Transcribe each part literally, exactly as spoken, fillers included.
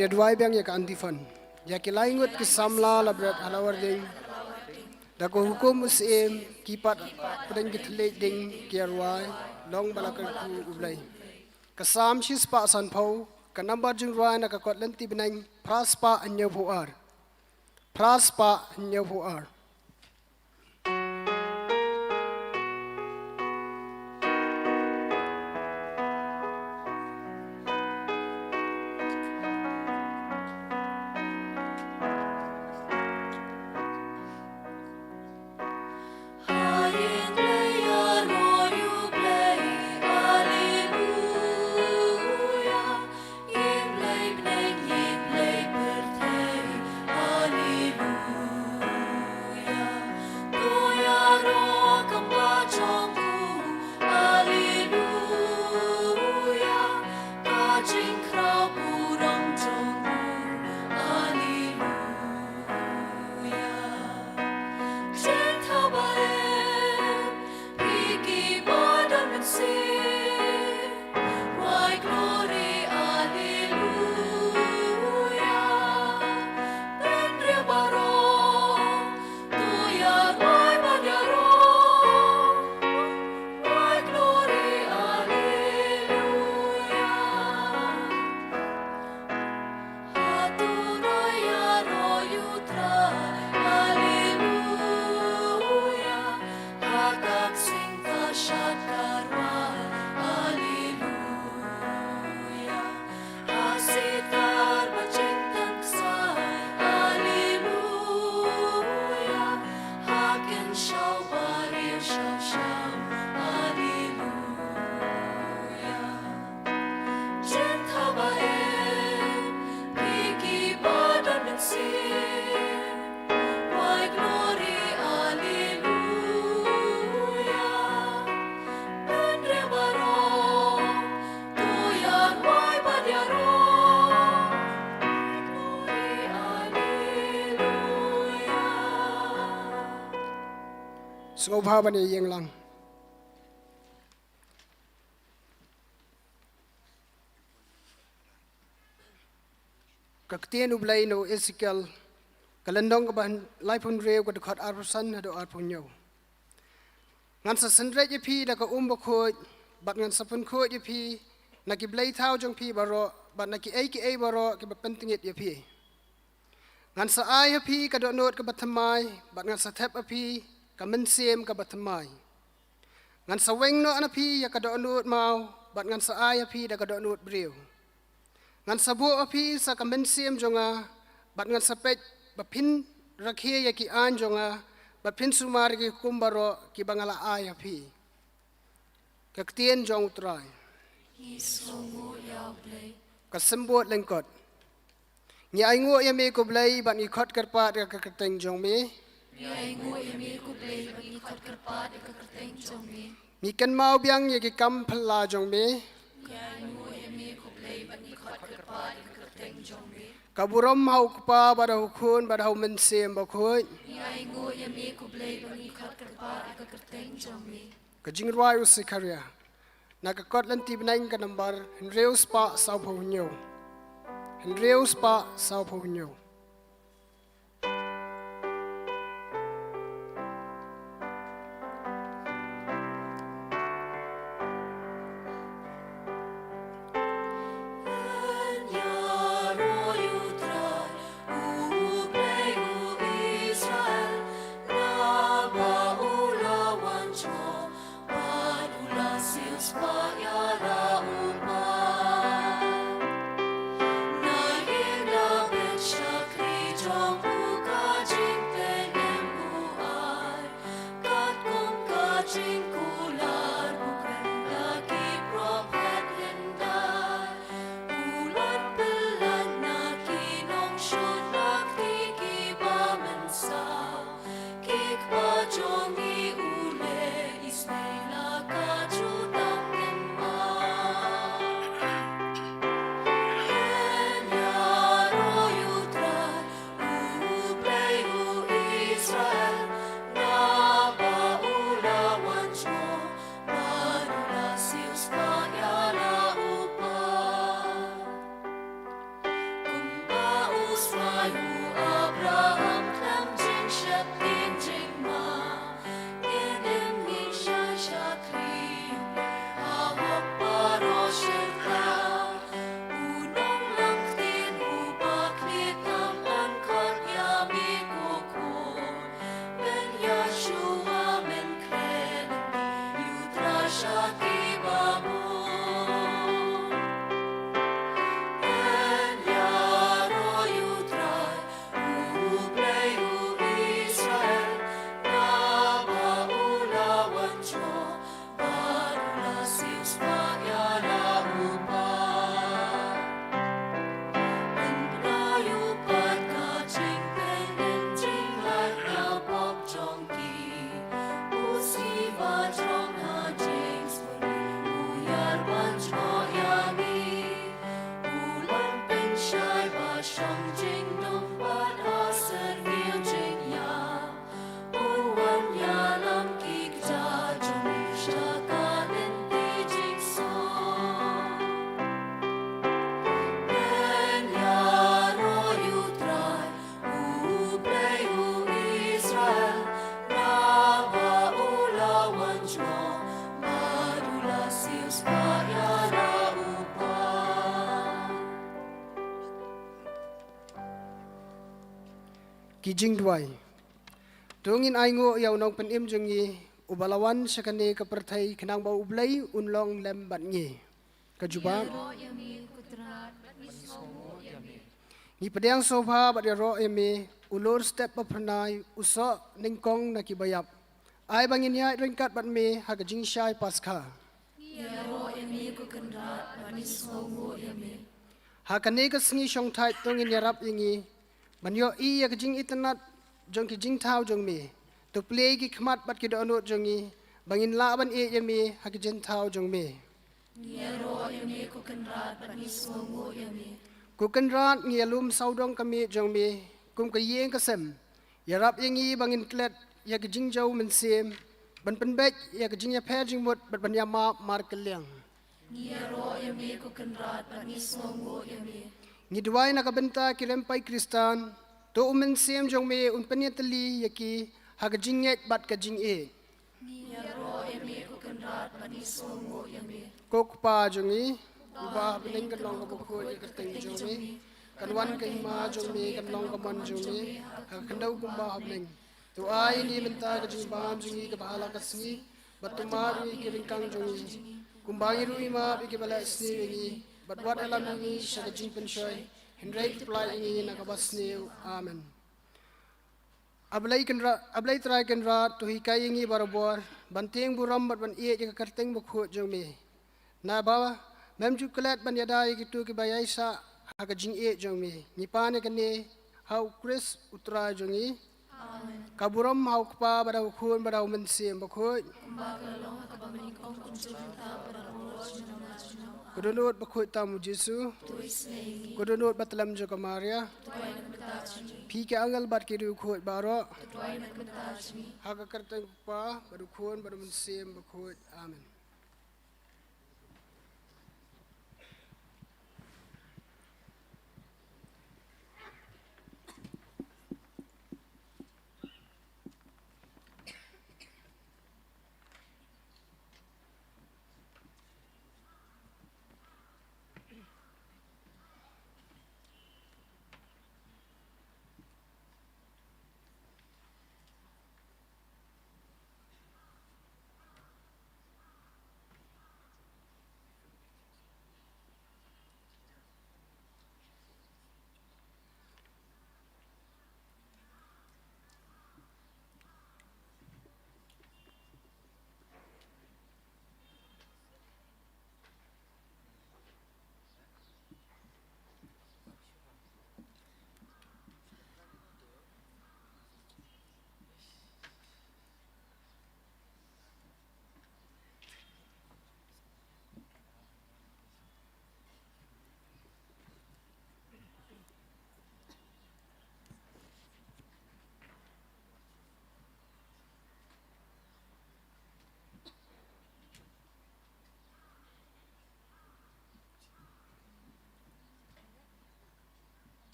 Ïa duwai biang ïa ka antiphon. Ïa ki lai ngut ki samla la bret ha lawar ding. Da ka hukum u Syiem ki pat pdeng ki thylliej ding ki ïa rwai long ba la kyrkhu U Blei. Ka Salm shispah sanphew, ka nambar jingrwai na ka kot lynti bneng phra spah hynñiewphew ar. Phra spah hynñiewphew ar. Sngewbha ban ïeng lang. Ka ktien U Blei na u Esekiel, ka lynnong kaba laiphew hynriew, ka dkhot arphew san haduh arphew hynñiew. Ngan sa synreit ïa phi da ka um bakhuid, bad ngan sa pynkhuid ïa phi na ki blei thaw jong phi baroh, bad na kiei kiei baroh kiba pyntngit ïa phi. Ngan sa ai ha phi ka dohnud kaba thymmai, bad ngan sa thep ha phi ka mynsiem kaba thymmai. Ngan sa weng noh na phi ïa ka dohnud maw, bad ngan sa ai ha phi da ka dohnud briew. Ngan sa buh ha phi sa ka mynsiem jong nga, bad ngan sa peit ba phin rakhe ïa ki aiñ jong nga, bad phin sumar ïa ki hukum baroh kiba nga la ai ha phi. Ka ktien jong U Trai. Ngi sngewnguh ïa U Blei. Ka symbud lyngkot. Ngi ainguh ïa me ko Blei bad ngi khot kyrpad ïa ka kyrteng jong me. Ngi ainguh ïa me ko Blei bad ngi khot kyrpad ïa ka kyrteng jong me. Ngi kynmaw biang ïa ki kam phylla jong me. Ngi ainguh ïa me ko Blei bad ngi khot kyrpad ïa ka kyrteng jong me. Ka burom ha U Kpa bad ha U Khun bad ha U Mynsiem Bakhuid. Ngi ainguh ïa me ko Blei bad ngi khot kyrpad ïa ka kyrteng jong me. Ka jingrwai u Sekharia. Na ka kot lynti bneng ka nambar hynriew spah sawphew hynñiew. Hynriew spah sawphew hynñiew. Bad u la siew spah ïa la u Kpa. Na ïing Dabid sha Ki jingduwai. To ngin ainguh ïa u Nongpynim jong ngi, uba la wan sha kane ka pyrthei khnang ba U Blei un long lem bad ngi. Ka jubab. Ngi pdiang sngewbha bad ïaroh ïa me, u lur step ba phyrnai, u soh nyngkong na ki baïap. Ai ba ngin ïaid ryngkat bad me ha ka jingshai Paskha. Ïaroh ïa me ko Kynrad bad ngi sngewnguh ïa me. Ha kane ka sngi shongthait to ngin ïarap ïa ngi ban ïohi ïa ka jingitynnad jong ki jingthaw jong me. To plie ki khmat bad ki dohnud jong ngi ba ngin lah ban ïeit ïa me ha ki jingthaw jong me. Ïaroh ïa me ko Kynrad bad ngi sngewnguh ïa me. Ko Kynrad, ngi ïalum sawdong ka miej jong me kum ka ïing ka sem. Ïarap ïa ngi ba ngin klet ïa ka jingjaw mynsiem ban pynbeit ïa ka jingïapher jingmut bad ban ïamap markylliang. Ngi ïaroh ïa me ko Kynrad bad ngi sngewnguh ïa me. Ngi duwai na ka bynta ki rympei Khristan, to u Mynsiem jong me un pynïatylli ïa ki ha ka jingngeit bad ka jingïeit. Ngi ïaroh ïa me ko Kynrad bad ngi sngewnguh ïa me. Ko Kpa jong ngi uba ha bneng, kan long kaba khuid ïa ka kyrteng jong me, kan wan ka hima jong me, kan long ka mon jong me ha ka khyndew kumba ha bneng. To ai ïa ngi mynta ka jingbam jong ngi kaba ha la ka sngi, bad to map ïa ngi ki ryngkang jong ngi kumba ngi ruh ngi map ïa kiba leh sniew ïa ngi, bad wat ïalam ïa ngi sha ka jingpynshoi, hynrei to pyllait ïa ngi na kaba sniew. Amen. A Blei Kynrad, a Blei Trai Kynrad, to hikai ïa ngi barabor ban tieng burom bad ban ïeit ïa ka kyrteng bakhuid jong me. Naba mem ju klet ban ïada ïa kito kiba ïaisah ha ka jingïeit jong me. Ngi pan ïa kane ha u Khrist u Trai jong ngi. Amen. Ka burom ha u Kpa bad ha u Khun bad ha u Mynsiem Bakhuid. Kumba ka la long ha kaba nyngkong, kumjuh mynta bad baroh shi naba shi naba. Ko dohnud bakhuid tam u Jisu. To isynei ïa ngi. Ko dohnud batlem jong ka Maria. To duwai na ka bynta jong ngi. Phi ki angel bad ki riewkhuid baroh. To duwai na ka bynta jong ngi. Ha ka kyrteng u Kpa bad u Khun bad u Mynsiem Bakhuid. Amen.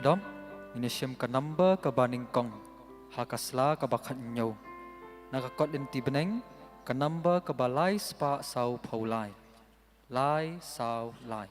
Dom, ngin ïa shim ka number kaba nyngkong ha ka sla kaba khathynñiew. Na ka kot lynti bneng, ka number kaba lai spah saw phew lai. Lai saw lai.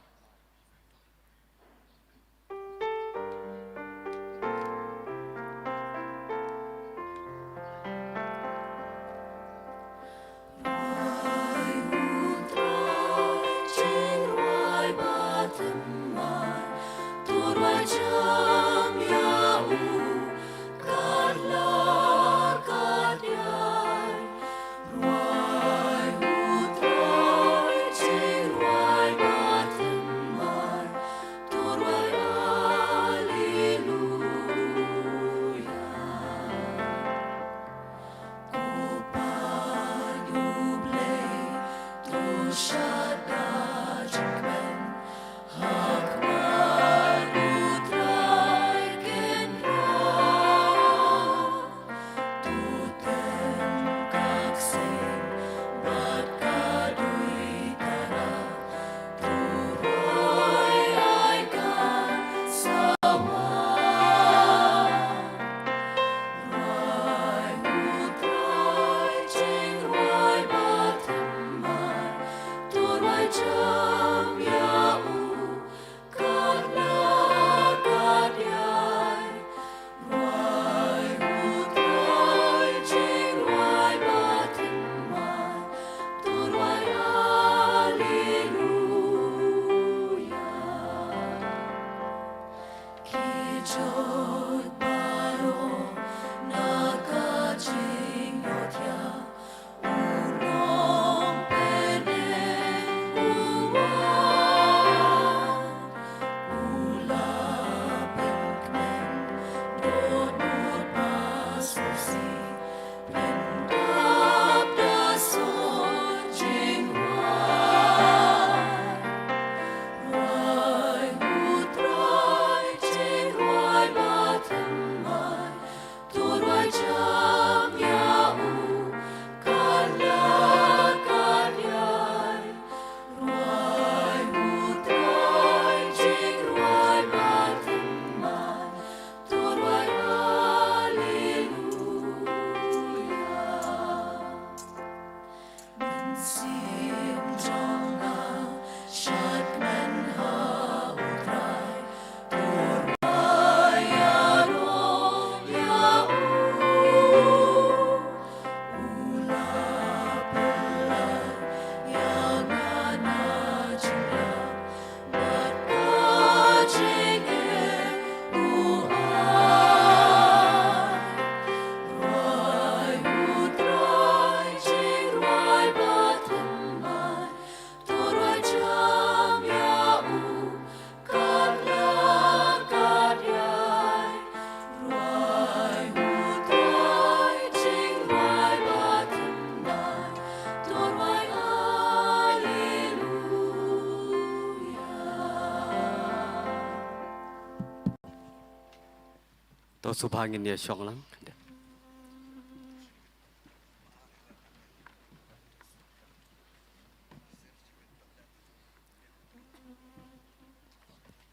To sngewbha ngin ïa shong lang.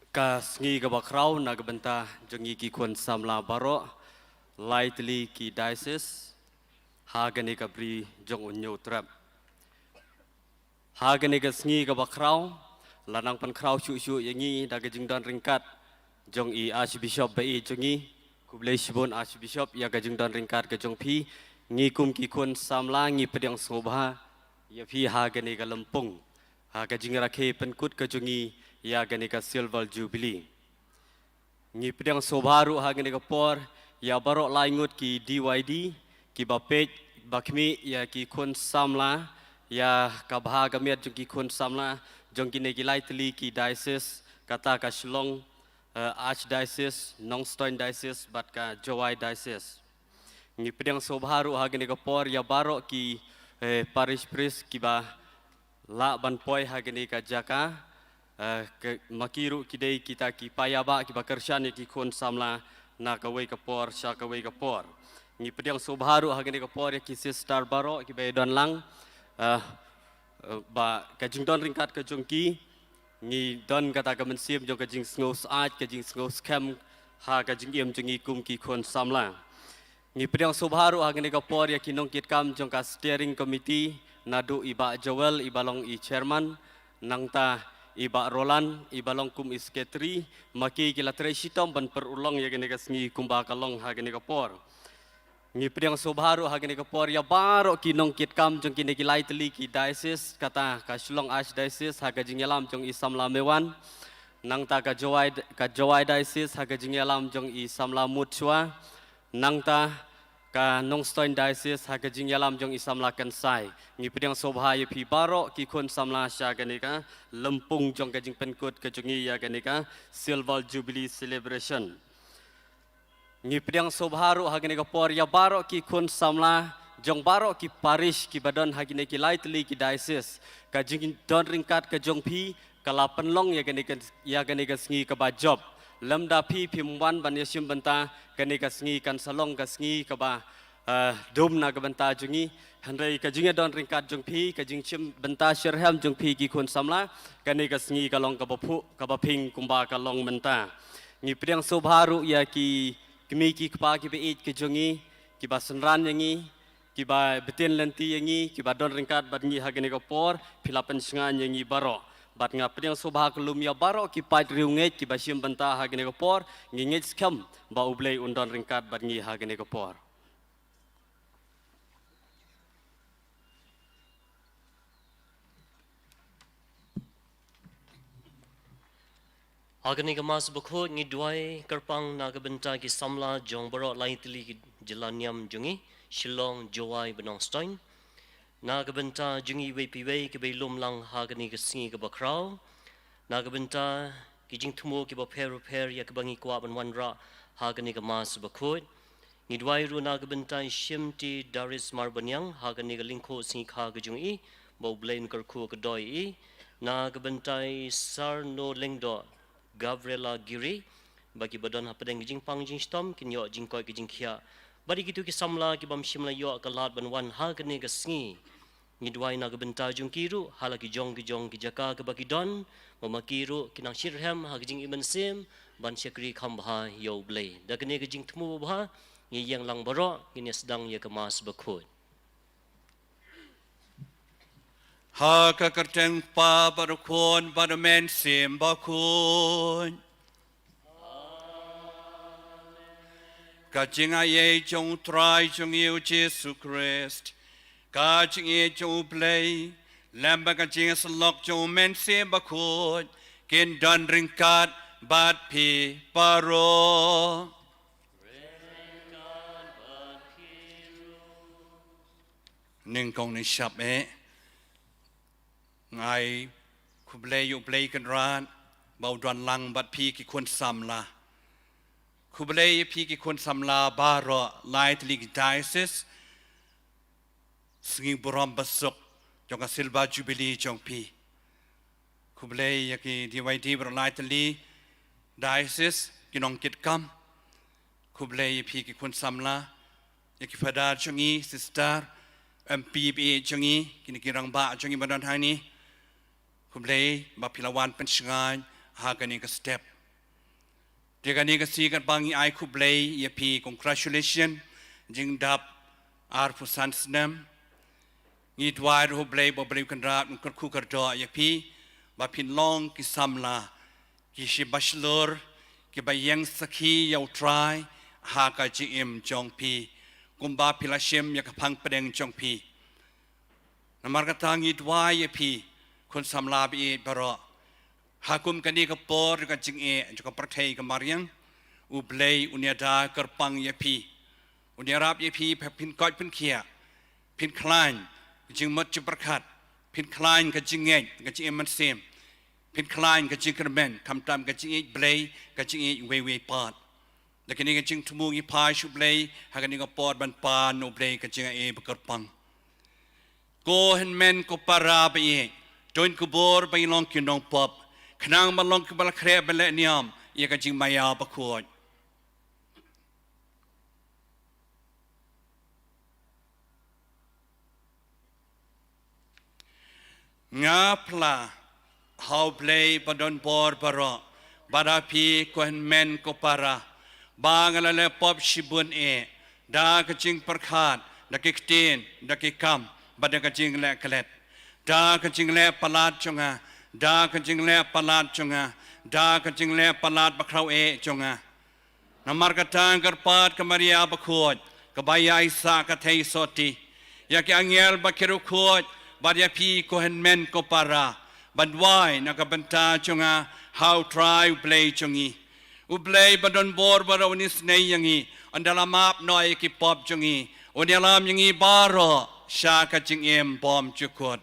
Ka sngi kaba khraw na ka bynta jong ngi ki khun samla baroh, lai tylli ki diocese, ha kane ka bri jong U Hynñiewtrep. Ha kane ka sngi kaba khraw, la nang pynkhraw shuh shuh ïa ngi da ka jingdon ryngkat jong i Archbishop ba ïeit jong ngi. Khublei shibun Archbishop ïa ka jingdon ryngkat ka jong phi. Ngi kum ki khun samla ngi pdiang sngewbha ïa phi ha kane ka lympung, ha ka jingrakhe pynkut ka jong ngi ïa kane ka Silver Jubilee. Ngi pdiang sngewbha ruh ha kane ka por ïa baroh lai ngut ki D Y D kiba peit ba khmih ïa ki khun samla, ïa ka bha ka miat jong ki khun samla jong kine ki lai tylli ki diocese, kata ka Shillong, eh, Archdiocese, Nongstoiñ Diocese bad ka Jowai Diocese. Ngi pdiang sngewbha ruh ha kane ka por ïa baroh ki, eh, parish priest kiba lah ban poi ha kane ka jaka, eh, ka, ma ki ruh ki dei kita ki paidbah kiba kyrshan ïa ki khun samla na kawei ka por sha kawei ka por. Ngi pdiang sngewbha ruh ha kane ka por ïa ki sister baroh kiba ïadon lang, eh, eh, ba ka jingdon ryngkat ka jong ki, ngi don kata ka mynsiem jong ka jingsngew syaid, ka jingsngew skhem, Ha ka jingim jong ngi kum ki khun samla. Ngi pdiang sngewbha ruh ha kane ka por ïa ki nongkitkam jong ka steering committee, naduh i Bah Joel, i ba long i chairman, nangta i Bah Roland, i ba long kum i secretary, ma ki ki la trei shitom ban pynurlong ïa kane ka sngi kumba ka long ha kane ka por. Ngi pdiang sngewbha ruh ha kane ka por ïa baroh ki nongkitkam jong kine ki lai tylli ki diocese, kata ka Shillong Archdiocese ha ka jingïalam jong i samla Mewan, nangta ka Jowai, ka Jowai Diocese ha ka jingïalam jong i samla Mutshwa, nangta ka Nongstoiñ Diocese ha ka jingïalam jong i samla Kensai. Ngi pdiang sngewbha ïa phi baroh ki khun samla sha kane ka lympung jong ka jingpynkut ka jong ngi ïa kane ka Silver Jubilee Celebration. Ngi pdiang sngewbha ruh ha kane ka por ïa baroh ki khun samla jong baroh ki parish ki ba don ha kine ki lai tylli ki diocese. Ka jingdon ryngkat ka jong phi ka la pynlong ïa kane ka, ïa kane ka sngi kaba jop. Lymda phi phim wan ban ïashim bynta, kane ka sngi kan sa long ka sngi kaba, eh, dum na ka bynta jong ngi. Hynrei ka jingïadon ryngkat jong phi, ka jingshim bynta shitrhem jong phi ki khun samla, kane ka sngi ka long kaba phuh, kaba ping kumba ka long mynta. Ngi pdiang sngewbha ruh ïa ki kmie ki kpa ki ba ïeit ki jong ngi, ki ba synran ïa ngi, ki ba btin lynti ïa ngi, ki ba don ryngkat bad ngi ha kane ka por, phi la pynshngaiñ ïa ngi baroh. Bad nga pdiang sngewbha ka lum ïa baroh ki paid riewngeit ki ba shim bynta ha kane ka por, ngi ngeit skhem ba U Blei un don ryngkat bad ngi ha kane ka por. Ha kane ka Mass Bakhuid ngi duwai kyrpang na ka bynta ki samla jong baroh lai tylli ki jylla niam jong ngi, Shillong, Jowai, Nongstoiñ. Na ka bynta jong ngi iwei pa iwei ki ba ïalum lang ha kane ka sngi kaba khraw. Na ka bynta ki jingthmu ki bapher bapher ïa ki ba ngi kwah ban wanrah ha kane ka Mass Bakhuid. Ngi duwai ruh na ka bynta i Shimti Darius Marbaniang ha kane ka lyngkhuh sngi kha ka jong i, ba U Blei un kyrkhu ka doh i. Na ka bynta i Sarno Lyngdoh, Gabriela Giri, ba ki ba don hapdeng ka jingpang jingshitom kin ïoh jingkoit ka jingkhiah. Bad ïa kito ki samla ki bym shym la ïoh ka lad ban wan ha kane ka sngi. Ngi duwai na ka bynta jong ki ruh, ha la ki jong ki jong ki jaka ki ba ki don, ba ma ki ruh ki nang shitrhem ha ka jingim mynsiem ban shakri kham bha ïa U Blei. Da kane ka jingthmu babha, ngi ïeng lang baroh, ngin ïa sdang ïa ka Mass Bakhuid. Ha ka kyrteng Kpa bad Khun bad Mynsiem Bakhuid. Ka jingaiei jong U Trai jong ngi U Jisu Khrist, ka jingïeit jong U Blei, lem bad ka jingïasyllok jong U Mynsiem Bakhuid, kin don ryngkat bad phi baroh. Nyngkong nyngshap eh. Nga ai khublei ïa U Blei Kynrad ba u don lang bad phi ki khun samla. Khublei ïa phi ki khun samla baroh lai tylli ki diocese. Sngi burom basuk jong ka Silver Jubilee jong phi. Khublei ïa ki D Y D baroh lai tylli diocese, ki nongkitkam. Khublei ïa phi ki khun samla, ïa ki father jong ngi, sister, M P ba ïeit jong ngi, kine ki rangbah jong ngi ba don hangne. Khublei ba phi la wan pynshngaiñ ha kane ka step. Te kane ka sngi katba ngi ai khublei ïa phi, congratulation, jingdap arphew san snem. Ngi duwai ruh U Blei ba U Blei u Kynrad un kyrkhu kyrdoh ïa phi ba phin long ki samla ki shibashlur, ki ba ïeng sakhi ïa U Trai ha ka jingim jong phi, kumba phi la shim ïa ka phang pdeng jong phi. Namar kata ngi duwai ïa phi khun samla ba ïeit baroh. Ha kum kane ka por ka jingeh jong ka pyrthei ka mariang, U Blei un ïada kyrpang ïa phi. Un ïarap ïa phi ba phin koit pynkhiah, phin khlaiñ ka jingmut jingpyrkhat, phin khlaiñ ka jingngeit, ka jingim mynsiem, phin khlaiñ ka jingkyrmen, khamtam ka jingïeit Blei, ka jingïeit uwei uwei pat. Da kane ka jingthmu ngi phai sha U Blei ha kane ka por ban pan na U Blei ka jingaiei ba kyrpang. Ko hynmen ko para ba ïeit, to khubor ba ngi long ki nongpop, khnang ban long ki ba la khreh ban leh niam ïa ka jingmaïa bakhuid. Nga phla ha U Blei ba don bor baroh, bad ha phi ko hynmen ko para, ba nga la leh pop shibun eh, da ka jingpyrkhat, da ki ktien, da ki kam, bad da ka jingleh klet, da ka jingleh palat jong nga, da ka jingleh palat jong nga, da ka jingleh palat bakhraw eh jong nga. Namar kata nga kyrpad ka Maria bakhuid, kaba ïaisah ka theisotti ïa ki angel bad ki riewkhuid, bad ïa phi ko hynmen ko para, ban duwai na ka bynta jong nga ha U Trai U Blei jong ngi. U Blei ba don bor baroh un isynei ïa ngi, un da la map noh ïa ki pop jong ngi, un ïalam ïa ngi baroh sha ka jingim bymjukut.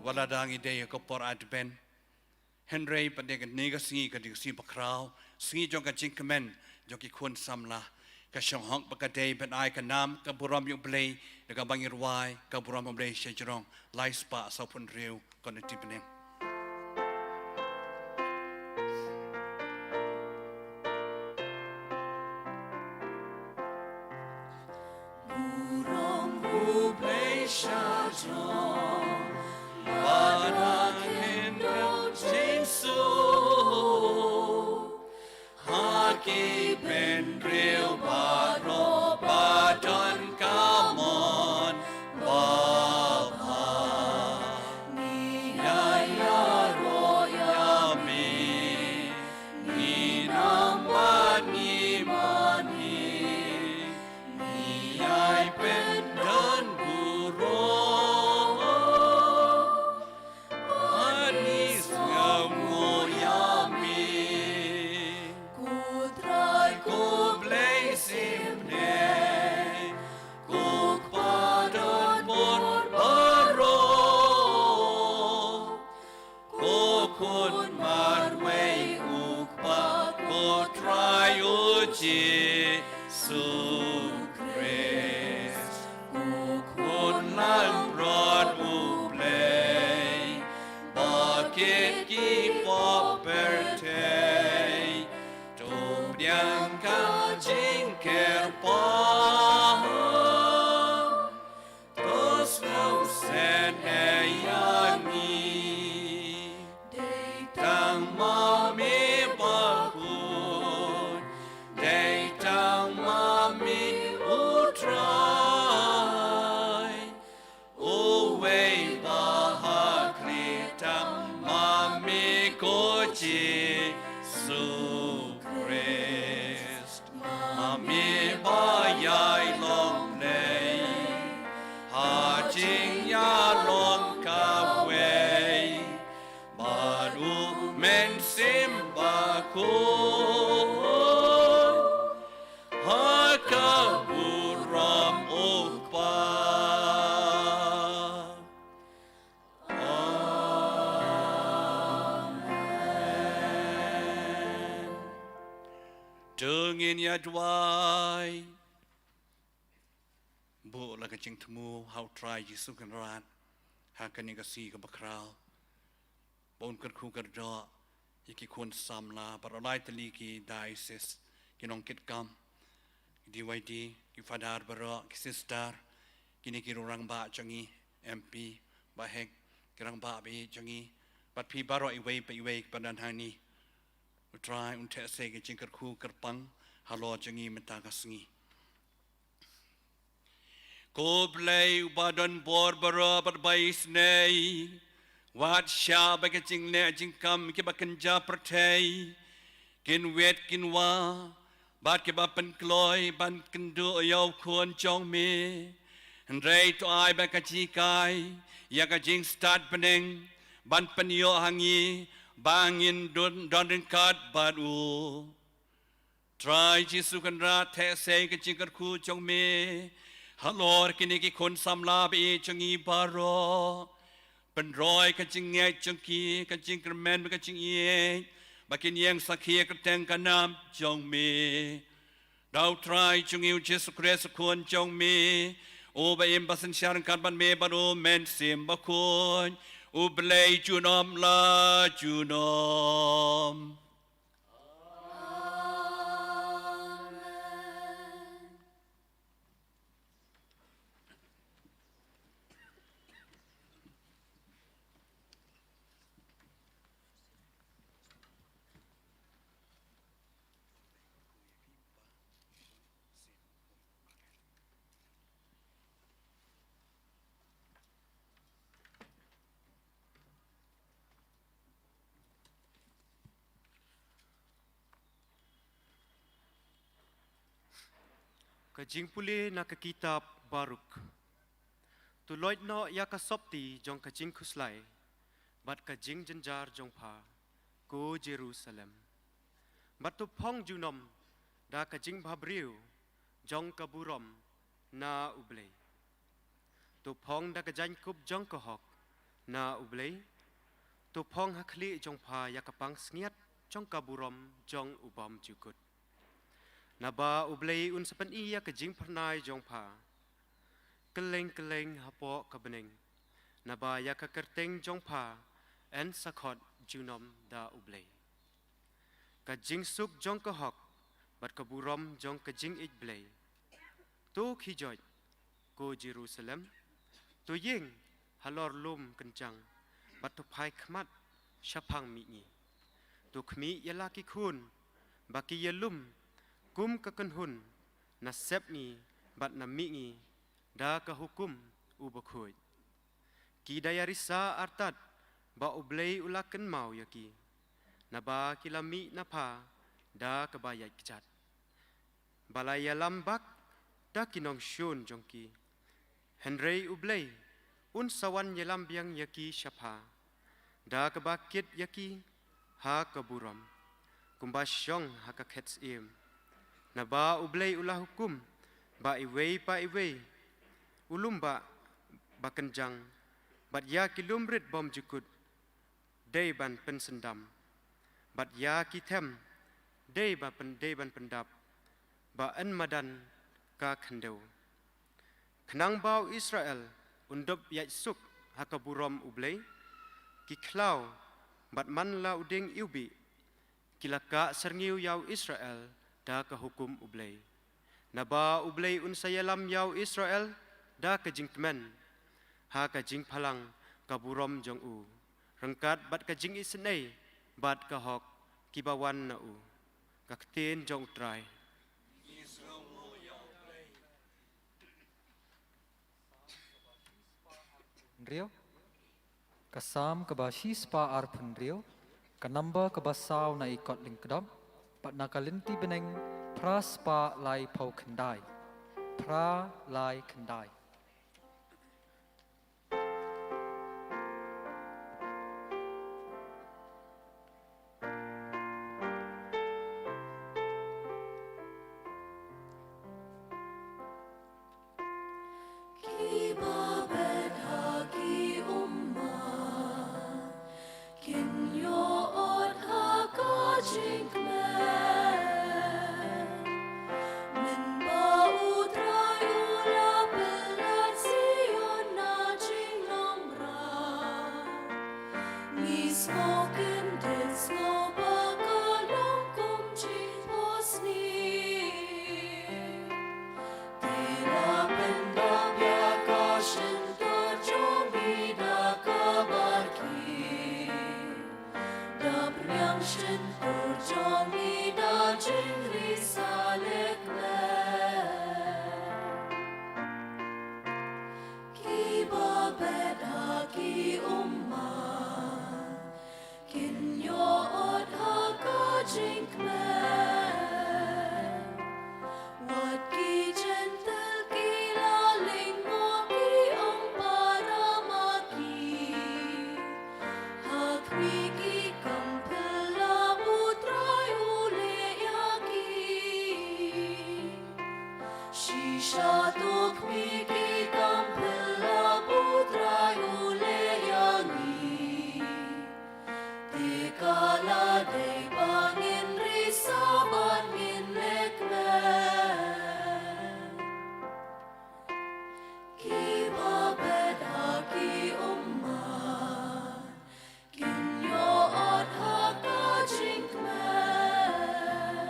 Wat la dang i dei ha ka por Advent, hynrei pat dei kane ka sngi, ka dei ka sngi bakhraw, sngi jong ka jingkmen jong ki khun samla. Ka shong hok ba ka dei ban ai ka nam ka burom ïa U Blei da kaba ngi rwai ka burom U Blei sha jrong lai spah sawphew hynriew. Kon ïa ti bneng. Burom U Blei sha jrong, ba na khyndew jingsuk ha ki bynriew baroh ba don ka mon babha. Ngi ïa ïaroh ïa me, ngi nang bad ngi mane. Ngi ïai pyndon burom, bad ngi sngewnguh ïa me. Ko Trai ko Blei symbai, ko Kpa donbor baroh. Ko Khun marwei U Kpa, ko Trai U Jisu Khrist, ko Khun langbrot U Blei, ba kit ki pop pyrthei, to pdiang ka jingkyrpad. To sngewsynei ïa ngi. Dei tang ma me bakhuid, dei tang ma me U Trai, uwei ba ha khlieh tam ma me ko Jisu Khrist. Ma me ba ïai long Blei ha jingïalong kawei bad U Mynsiem Bakhuid, ha ka burom U Kpa. Amen. To ngin ïa duwai. Buh la ka jingthmu ha U Trai Jisu Kynrad ha kane ka sngi kaba khraw, ba un kyrkhu kyrdoh ïa ki khun samla baroh lai tylli ki diocese, ki nongkitkam, ki D Y D, ki father baroh, ki sister, kine ki rangbah jong ngi, M P, Bah Hek, ki rangbah ba ïeit jong ngi, bad phi baroh iwei pa iwei kiba don hangne. U Trai un theh sei ka jingkyrkhu kyrpang halor jong ngi mynta ka sngi. Ko Blei uba don bor baroh bad ba isynei, wat shah ba ka jingleh jingkam kiba kynja pyrthei kin wet kin wah, bad kiba pynkloi ban kynduh ïa u Khun jong me. Hynrei to ai ba ka jinghikai ïa ka jingstad bneng ban pynïoh ha ngi ba ngin don, don ryngkat bad u. Trai Jisu Kynrad, theh sei ka jingkyrkhu jong me halor kine ki khun samla ba ïeit jong ngi baroh. Pynroi ka jingngeit jong ki, ka jingkyrmen, ka jingïeit, ba kin ïeng sakhi ha ka kyrteng ka nam jong me. Da u Trai jong ngi u Jisu Khrist u Khun jong me, uba im bad synshar ryngkat bad me bad u Mynsiem Bakhuid, U Blei junom la junom. Ka jingpule na ka kitab Baruk. To loit noh ïa ka sopti jong ka jingkhuslai bad ka jingjynjar jong pha, ko Jerusalem. Bad to phong junom da ka jingbhabriew jong ka burom na U Blei. To phong da ka jaiñkup jong ka hok na U Blei. To phong ha khlieh jong pha ïa ka pansngiat jong ka burom jong U Bymjukut. Naba U Blei un sa pyni ïa ka jingphyrnai jong pha kylleng kylleng hapoh ka bneng. Naba ïa ka kyrteng jong pha yn sa khot junom da U Blei. Ka jingsuk jong ka hok bad ka burom jong ka jingïeit Blei. To khie joit, ko Jerusalem, to ïeng halor lum kynjang bad to phai khmat shaphang mihngi. To khmih ïa la ki khun ba ki ïalum kum ka kynhun na sepngi bad na mihngi da ka hukum u bakhuid. Ki da ïarisa artat ba U Blei u la kynmaw ïa ki, naba ki la mih na pha da kaba ïaid kjat, ba la ïalam bak da ki nongshun jong ki. Hynrei U Blei un sa wan ïalam biang ïa ki sha pha da kaba kit ïa ki ha ka burom, kumba shong ha ka khet syiem. Naba U Blei u la hukum ba iwei pa iwei u lum ba, ba kynjang bad ïa ki lum rit bymjukut dei ban pynsyndam, bad ïa ki them dei ba pyn, dei ban pyndap ba yn madan ka khyndew. Khnang ba u Israel un dup ïaid suk ha ka burom U Blei, ki khlaw bad man la u dieng iwbih ki la kah syrngiew ïa u Israel da ka hukum U Blei. Naba U Blei un sa ïalam ïa u Israel da ka jingkmen ha ka jingphalang ka burom jong u, ryngkat bad ka jingisynei bad ka hok kiba wan na u. Ka ktien jong U Trai. Hynriew. Ka Salm kaba shispah arphew hynriew, ka number kaba saw na i kot lyngkdop, bad na ka lynti bneng phra spah laiphew khyndai. Phra lai khyndai. Kiba bet ha ki ummat kin ïoh ot ha ka jingkmen. Mynba U Trai u la pyn jingkmen. Wat ki Jentil ki la lyngngoh, ki ong para ma ki, ha khmih ki kam phylla, U Trai u leh ïa ki. Shisha to khmih ki kam phylla, U Trai u leh ïa ngi. Te ka la dei ba ngin risa bad ngin leh kmen. Kiba bet ha ki ummat kin ïoh ot ha ka jingkmen.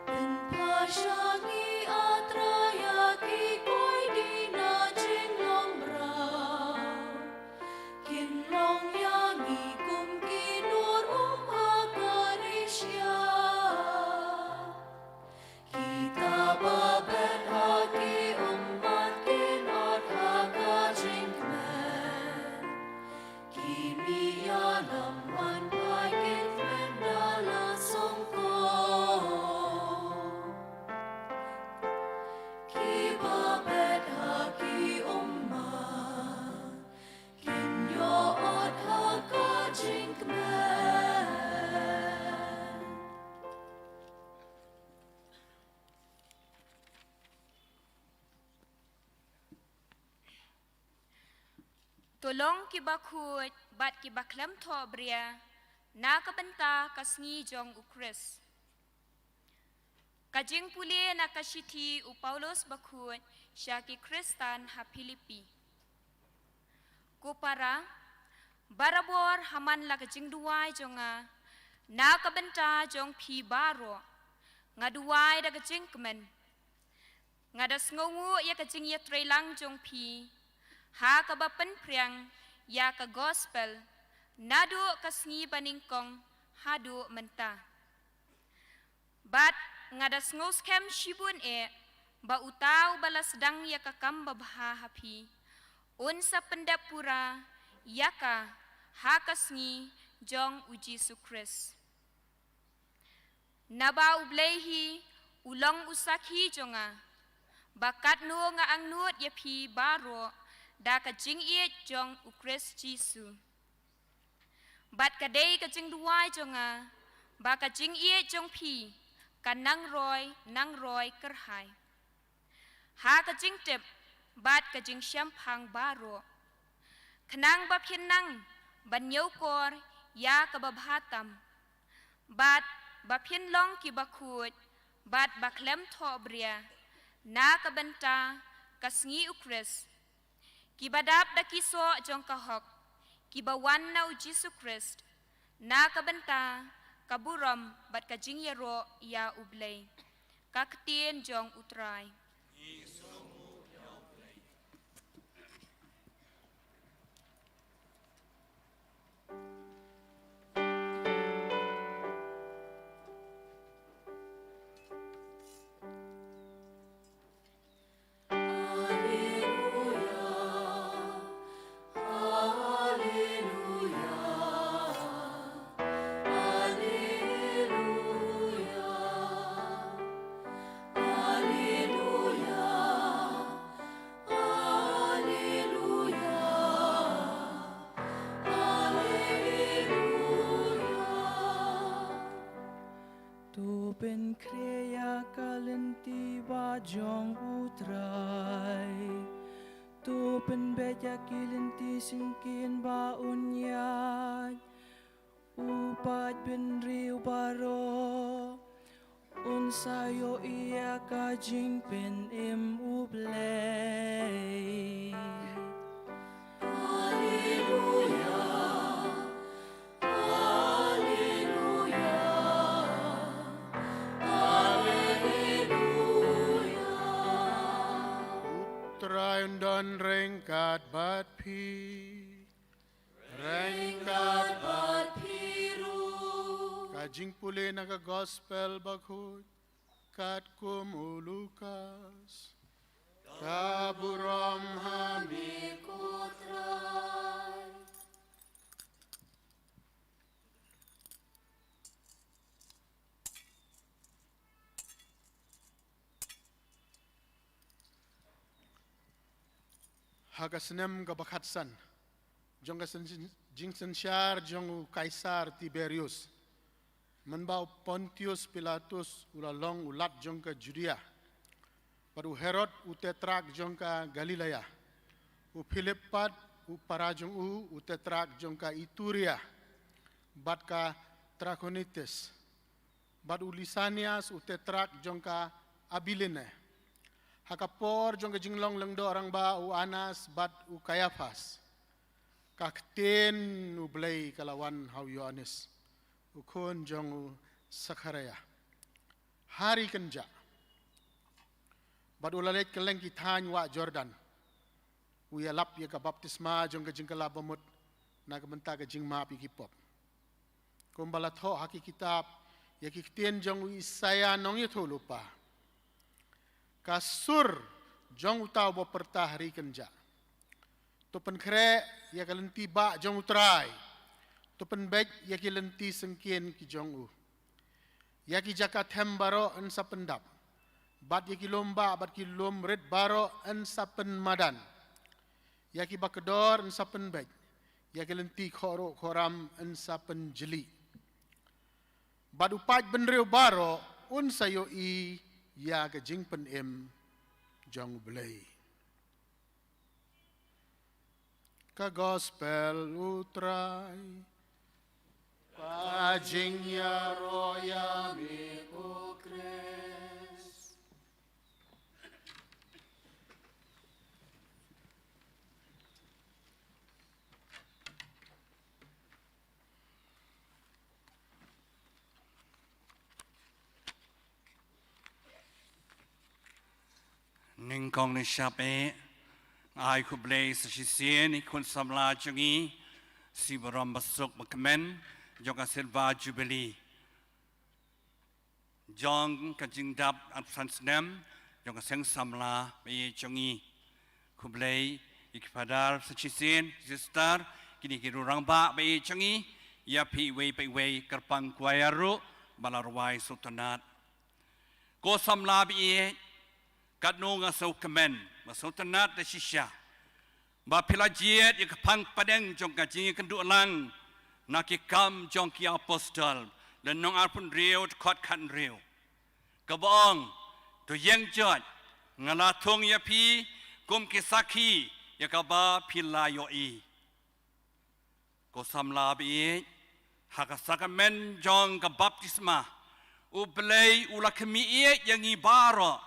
Pynpaw sha ngi, A Trai, ïa ki koidi na jinglong mraw. Kin long ïa ngi kum ki nur um ha ka rishia. Kita ba bet ha ki ummat kin ot ha ka jingkmen. Ki mih ïalam wan phai, kin kmen da la sngewkmen. Kiba bet ha ki ummat kin ïoh ot ha ka jingkmen. To long kiba khuid bad kiba khlem thohbria na ka bynta ka sngi jong U Khrist. Ka jingpule na ka shithi u Paulus Bakhuid sha ki Khristan ha Philippi. Ko para, barabor ha man la ka jingduwai jong nga, na ka bynta jong phi baroh, nga duwai da ka jingkmen. Nga da sngewnguh ïa ka jingïatreilang jong phi ha kaba pynphriang ïa ka gospel naduh ka sngi banyngkong haduh mynta. Bad nga da sngewskhem shibun eh ba uta uba la sdang ïa ka kam babha ha phi un sa pyndep pura ïa ka ha ka sngi jong U Jisu Khrist. Naba U Blei hi u long u sakhi jong nga ba katno nga angnud ïa phi baroh da ka jingïeit jong U Khrist Jisu. Bad ka dei ka jingduwai jong nga ba ka jingïeit jong phi kan nang roi nang roi kyrhai ha ka jingtip bad ka jingshemphang baroh, khnang ba phin nang ban ñiewkor ïa kaba bha tam, bad ba phin long kiba khuid bad ba khlem thohbria na ka bynta ka sngi U Khrist. Kiba dap da ki soh jong ka hok kiba wan na U Jisu Khrist, na ka bynta ka burom bad ka jingïaroh ïa U Blei. Ka ktien jong U Trai. To pynkhreh ïa ka lynti ba jong U Trai. To pynbeit ïa ki lynti syngkien ba un ïaid. U paid bynriew baroh un sa ïohi ïa ka jingpynim U Blei. Haleluya. Haleluya. Haleluya. U Trai un don ryngkat bad phi. Ryngkat bad phi ruh. Ka jingpule na ka Gospel Bakhuid katkum u Lukas. Ka burom ha me ko Trai. Ha ka snem kaba khatsan jong ka syn-, jingsynshar jong u Kaisar Tiberius, mynba u Pontius Pilatus u la long u lat jong ka Judia, bad u Herod u tetrak jong ka Galilea, u Philip pat u para jong u u tetrak jong ka Ituria, bad ka Trakhonitis, bad u Lisanias u tetrak jong ka Abilene. Ha ka por jong ka jinglong lyngdoh rangbah u Anas bad u Kaiaphas, ka ktien U Blei ka la wan ha u Ïoannis, u khun jong u Sakharaïa, ha ri kynjah. Bad u la leit kylleng ki thaiñ wah Jordan, u ïalap ïa ka baptisma jong ka jingkylla bamut na ka bynta ka jingmap ïa ki pop. Kumba la thoh ha ki kitab ïa ki ktien jong u Isaïa nongïathuhlypa, ka sur jong uta uba pyrta ha ri kynjah: To pynkhreh ïa ka lynti bah jong U Trai, to pynbeit ïa ki lynti syngkien ki jong u. Ïa ki jaka them baroh yn sa pyndap, bad ïa ki lum bah bad ki lum rit baroh yn sa pynmadan. Ïa ki ba kdor yn sa pynbeit, ïa ki lynti khohruh khohram yn sa pynjli. Bad u paid bynriew baroh un sa ïohi ïa ka jingpynim jong U Blei. Ka Gospel U Trai. Ka jingïaroh ïa me ko Khrist. Nyngkong nyngshap eh, nga ai khublei sa shisien ïa ki khun samla jong ngi, shi burom basuk bakmen jong ka Silver Jubilee jong ka jingdap arphew san snem jong ka seng samla ba ïeit jong ngi. Khublei ïa ki Father sa shisien, Sister, kine ki rangbah ba ïeit jong ngi, ïa phi iwei pa iwei, kyrpang choir ruh ba la rwai sngewtynnat. Ko samla ba ïeit, katno nga sngewkmen, nga sngewtynnat da shisha ba phi la jied ïa ka phang pdeng jong ka jingïakynduh lang na Ki Kam jong ki Apostol, lynnong arphew hynriew, dkhot khathynriew, kaba ong: To ïeng jot, nga la thung ïa phi kum ki sakhi ïa kaba phi la ïohi. Ko samla ba ïeit, ha ka sakramen jong ka baptisma, U Blei u la khmih ïeit ïa ngi baroh,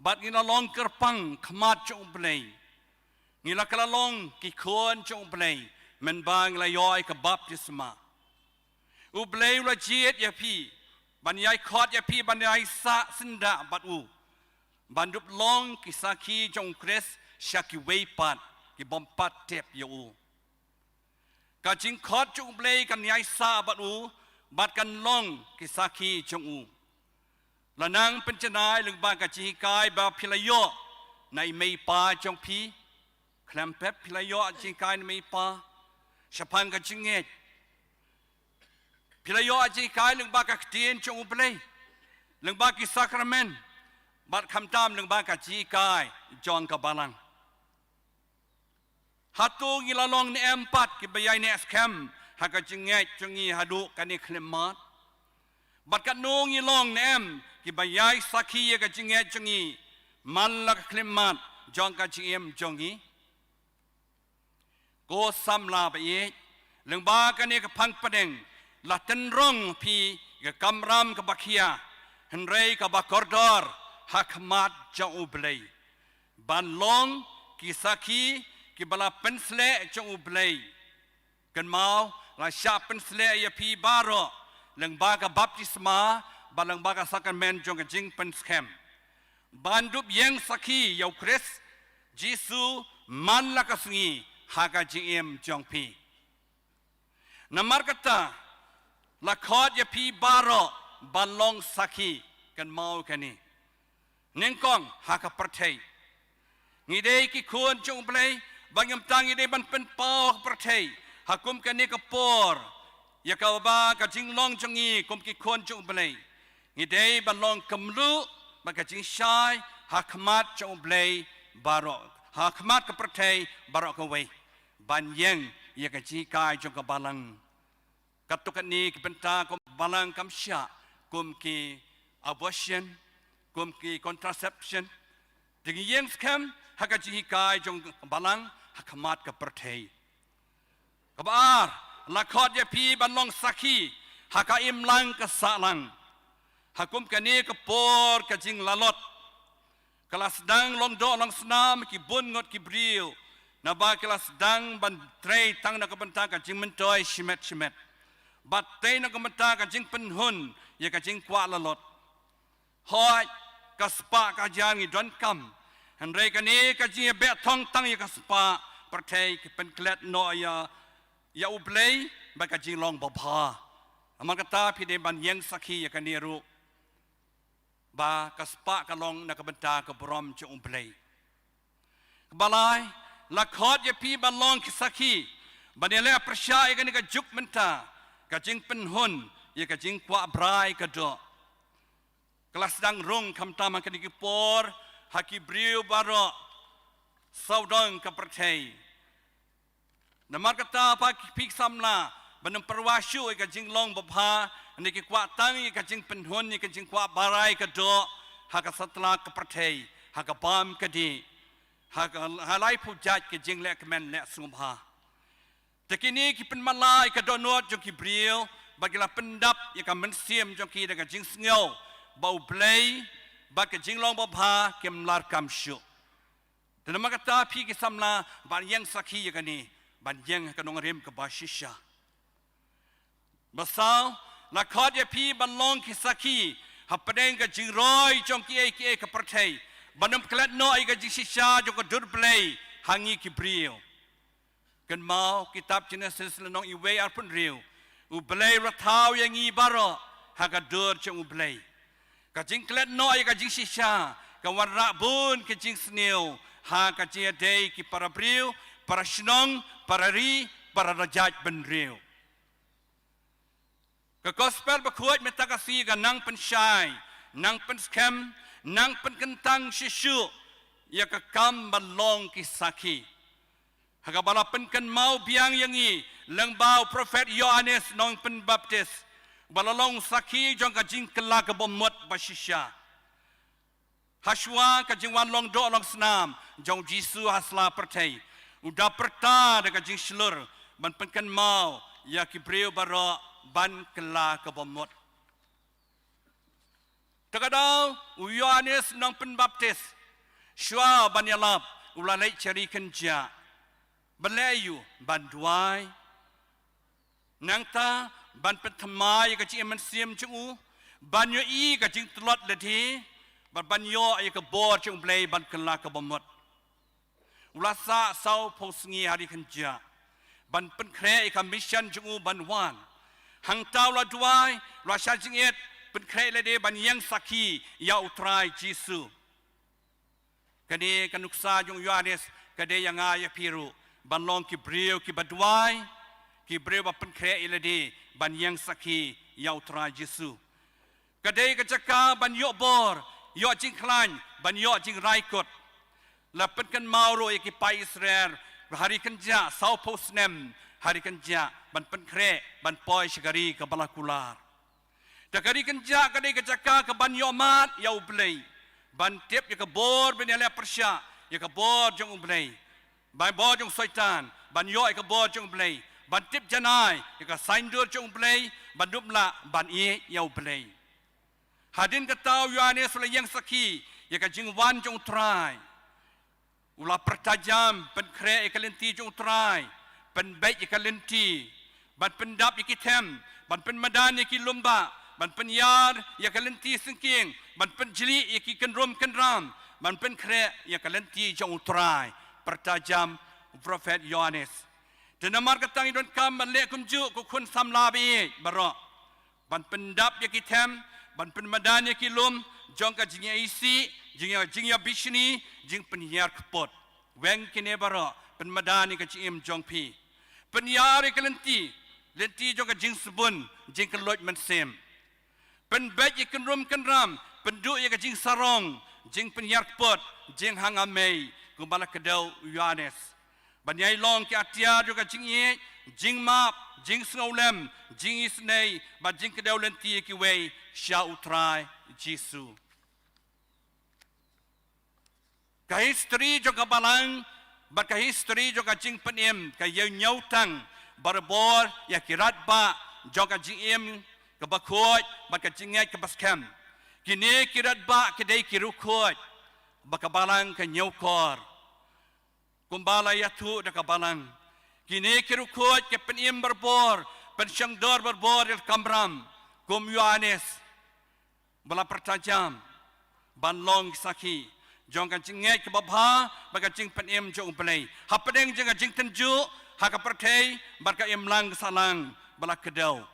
bad ngi la long kyrpang khmat jong U Blei. Ngi la kylla long ki khun jong U Blei mynba ngi la ïoh ïa ka baptisma. U Blei u la jied ïa phi ban ïai khot ïa phi ban ïai sah syndah bad u, ban dup long ki sakhi jong U Khrist sha kiwei pat ki bym pat tip ïa u. Ka jingkhot jong U Blei kan ïai sah bad u, bad kan long ki sakhi jong u. La nang pynjanai lyngba ka jinghikai ba phi la ïoh na i mei i pa jong phi. Khlem pep phi la ïoh jinghikai na i mei i pa shaphang ka jingngeit. Phi la ïoh jinghikai lyngba ka ktien jong U Blei, lyngba ki sakramen, bad khamtam lyngba ka jinghikai jong ka Balang. Hato ngi la long ne em pat kiba ïai neh skhem ha ka jingngeit jong ngi haduh kane ka khyllipmat? Bad katno ngi long ne em kiba ïai sakhi ïa ka jingngeit jong ngi man la ka khyllipmat jong ka jingim jong ngi? Ko samla ba ïeit, lyngba kane ka phang pdeng, la tynrong phi ïa ka kamram kaba khia, hynrei kaba kordor ha khmat jong U Blei, ban long ki sakhi kiba la pynsleh jong U Blei. Kynmaw, la shah pynsleh ïa phi baroh lyngba ka baptisma bad lyngba ka sakramen jong ka jingpynskhem, ban dup ïeng sakhi ïa U Khrist Jisu man la ka sngi ha ka jingim jong phi. Namar kata, la khot ïa phi baroh ban long sakhi. Kynmaw kane. Nyngkong, ha ka pyrthei, ngi dei ki khun jong U Blei, bad ngim tang ngi dei ban pynpaw ha ka pyrthei ha kum kane ka por ïa kaba ka jinglong jong ngi kum ki khun jong U Blei. Ngi dei ban long kynmaw bad ka jingshai ha khmat jong U Blei baroh. ha khmat ka pyrthei baroh kawei ban ïeng ïa ka jinghikai jong ka balang. Katto katne ki bynta kum balang kam shah kum ki abortion, kum ki contraception. Te ngi ïeng skhem ha ka jinghikai jong ka balang ha khmat ka pyrthei. Kaba ar, la khot ïa phi ban long sakhi ha ka imlang ka sahlang. Ha kum kane ka por ka jinglalot, ka la sdang long doh long snam ki bun ngut ki briew, naba ki la sdang ban trei tang na ka bynta ka jingmyntoi shimet shimet, bad tei na ka bynta ka jingpynhun ïa ka jingkwah lalot. Hooid, ka spah ka jia ngi donkam, hynrei kane ka jingïabeh thong tang ïa ka spah pyrthei, ki pynklet noh ïa, ïa U Blei bad ka jinglong babha. Namar kata phi dei ban ïeng sakhi ïa kane ruh, ba ka spah ka long na ka bynta ka burom jong U Blei. Kaba lai, la khot ïa phi ban long ki sakhi ban ïaleh pyrshah ïa kane ka juk mynta, ka jingpynhun ïa ka jingkwah brai ka doh. Ka la sdang rung khamtam ha kine ki por ha ki briew baroh sawdong ka pyrthei. Namar kata, phi ki samla, ban ym pyrwa shuh ïa ka jinglong babha, ne ki kwah tang ïa ka jingpynhun ïa ka jingkwah brai ka doh ha ka satlak ka pyrthei, ha ka bam ka dih, ha ka, ha laiphew jait ka jingleh kmen leh sngewbha. Te kine ki pynmala ïa ka dohnud jong ki briew, bad ki la pyndap ïa ka mynsiem jong ki da ka jingsngew ba U Blei bad ka jinglong babha kim lah kam shuh. Te namar kata phi ki samla, ban ïeng sakhi ïa kane, ban ïeng ha ka nongrim kaba shisha. Ba saw, la khot ïa phi ban long ki sakhi hapdeng ka jingroi jong kiei kiei ka pyrthei, ban ym klet noh ïa ka jingshisha jong ka dur Blei ha ngi ki briew. Kynmaw kitab Jenesis lynnong iwei arphew hynriew, U Blei u la thaw ïa ngi baroh ha ka dur jong U Blei. Ka jingklet noh ïa ka jingshisha ka wanrah bun ka jingsniew ha ka jingïadei ki para briew, para shnong, para ri, para rajait bynriew. Ka Gospel Bakhuid mynta ka sngi ka nang pynshai, nang pynskhem, nang pynkyntang shisha ïa ka kam ban long ki sakhi. Ha kaba la pynkynmaw biang ïa ngi lyngba u prophet Ïoannis Nongpynbaptis, ba la long sakhi jong ka jingkylla ka bamut ba shisha. Hashwa ka jingwan long doh long snam jong U Jisu ha sla pyrthei, u da pyrta da ka jingshlur ban pynkynmaw ïa ki briew baroh ban kylla ka bamut. Te ka daw u Ïoannis Nongpynbaptis, shuwa ban ïalap, u la leit sha ri kynjah. Ban leh aïu? Ban duwai. Nangta ban pynthymmai ïa ka jingim mynsiem jong u, ban ïohi ka jingtlot lade, bad ban ïoh ïa ka bor jong U Blei ban kylla ka bamut. U la sah sawphew sngi ha ri kynjah ban pynkhreh ïa ka mission jong u ban wan. Hangta u la duwai, u la shah jingit, pynkhreh lade ban ïeng sakhi ïa U Trai Jisu. Kane ka nuksa jong u Ïoannis ka dei ïa nga ïa phi ruh, ban long ki briew kiba duwai, ki briew ba pynkhreh ïa lade ban ïeng sakhi ïa U Trai Jisu. Ka dei ka jaka ban ïoh bor, ïoh jingkhlaiñ, ban ïoh jingrai kut. La pynkynmaw ruh ïa ki paid Israel ha ri kynjah, sawphew snem ha ri kynjah, ban pynkhreh, ban poi sha ka ri kaba la kular. Te ka ri kynjah ka dei ka jaka kaban ïoh mad ïa U Blei, ban tip ïa ka bor ban ïaleh pyrshah ïa ka bor jong U Blei, ban bor jong Soitan, ban ïoh ïa ka bor jong U Blei, ban tip janai ïa ka saiñdur jong U Blei, ban dup lah ban ïeit ïa U Blei. Hadien kata u Ïoannis u la ïeng sakhi ïa ka jingwan jong U Trai. U la pyrta jam, pynkhreh ïa ka lynti jong U Trai, pynbeit ïa ka lynti, ban pyndap ïa ki them, ban pynmadan ïa ki lum bah, ban pynïar ïa ka lynti syngkien, ban pynjli ïa ki kynrum kynram, ban pynkhreh ïa ka lynti jong U Trai. Pyrta jam u prophet Ïoannis. Te namar kata ngi donkam ban leh kumjuh ko khun samla baieit baroh. Ban pyndap ïa ki them, ban pynmadan ïa ki lum jong ka jingïaisih, jingïa, jingïabishni, jingpynhiar kput. Weng kine baroh, pynmadan ïa ka jingim jong phi. Pynïar ïa ka lynti, lynti jong ka jingsbun, jingkylluid mynsiem. Pynbeit ïa ki kynrum kynram, pynduh ïa ka jingsarong, jingpynhiar kput, jinghangamei. kumba la kdew u Ïoannis. Ban ïai long ki atiar jong ka jingïeit, jingmap, jingsngewlem, jingisynei, bad jingkdew lynti ïa kiwei sha u Trai Jisu. Ka history jong ka balang, bad ka history jong ka jingpynim, ka ïa ñiewtang barabor ïa ki radbah jong ka jingim kaba khuid, bad ka jingngeit kaba skhem. Kine ki radbah ki dei ki riewkhuid, ba ka balang ka ñiewkor. Kumba la ïathuh da ka balang, kine ki riewkhuid ki pynim barabor, pynshongdor barabor ïa ka kamram, kum u Ïoannis ba la pyrta jam, ban long ki sakhi jong ka jingngeit kaba bha, bad ka jingpynim jong u Blei hapdeng jong ka jingtynjuh ha ka pyrthei bad ka imlang sahlang ba la kdew.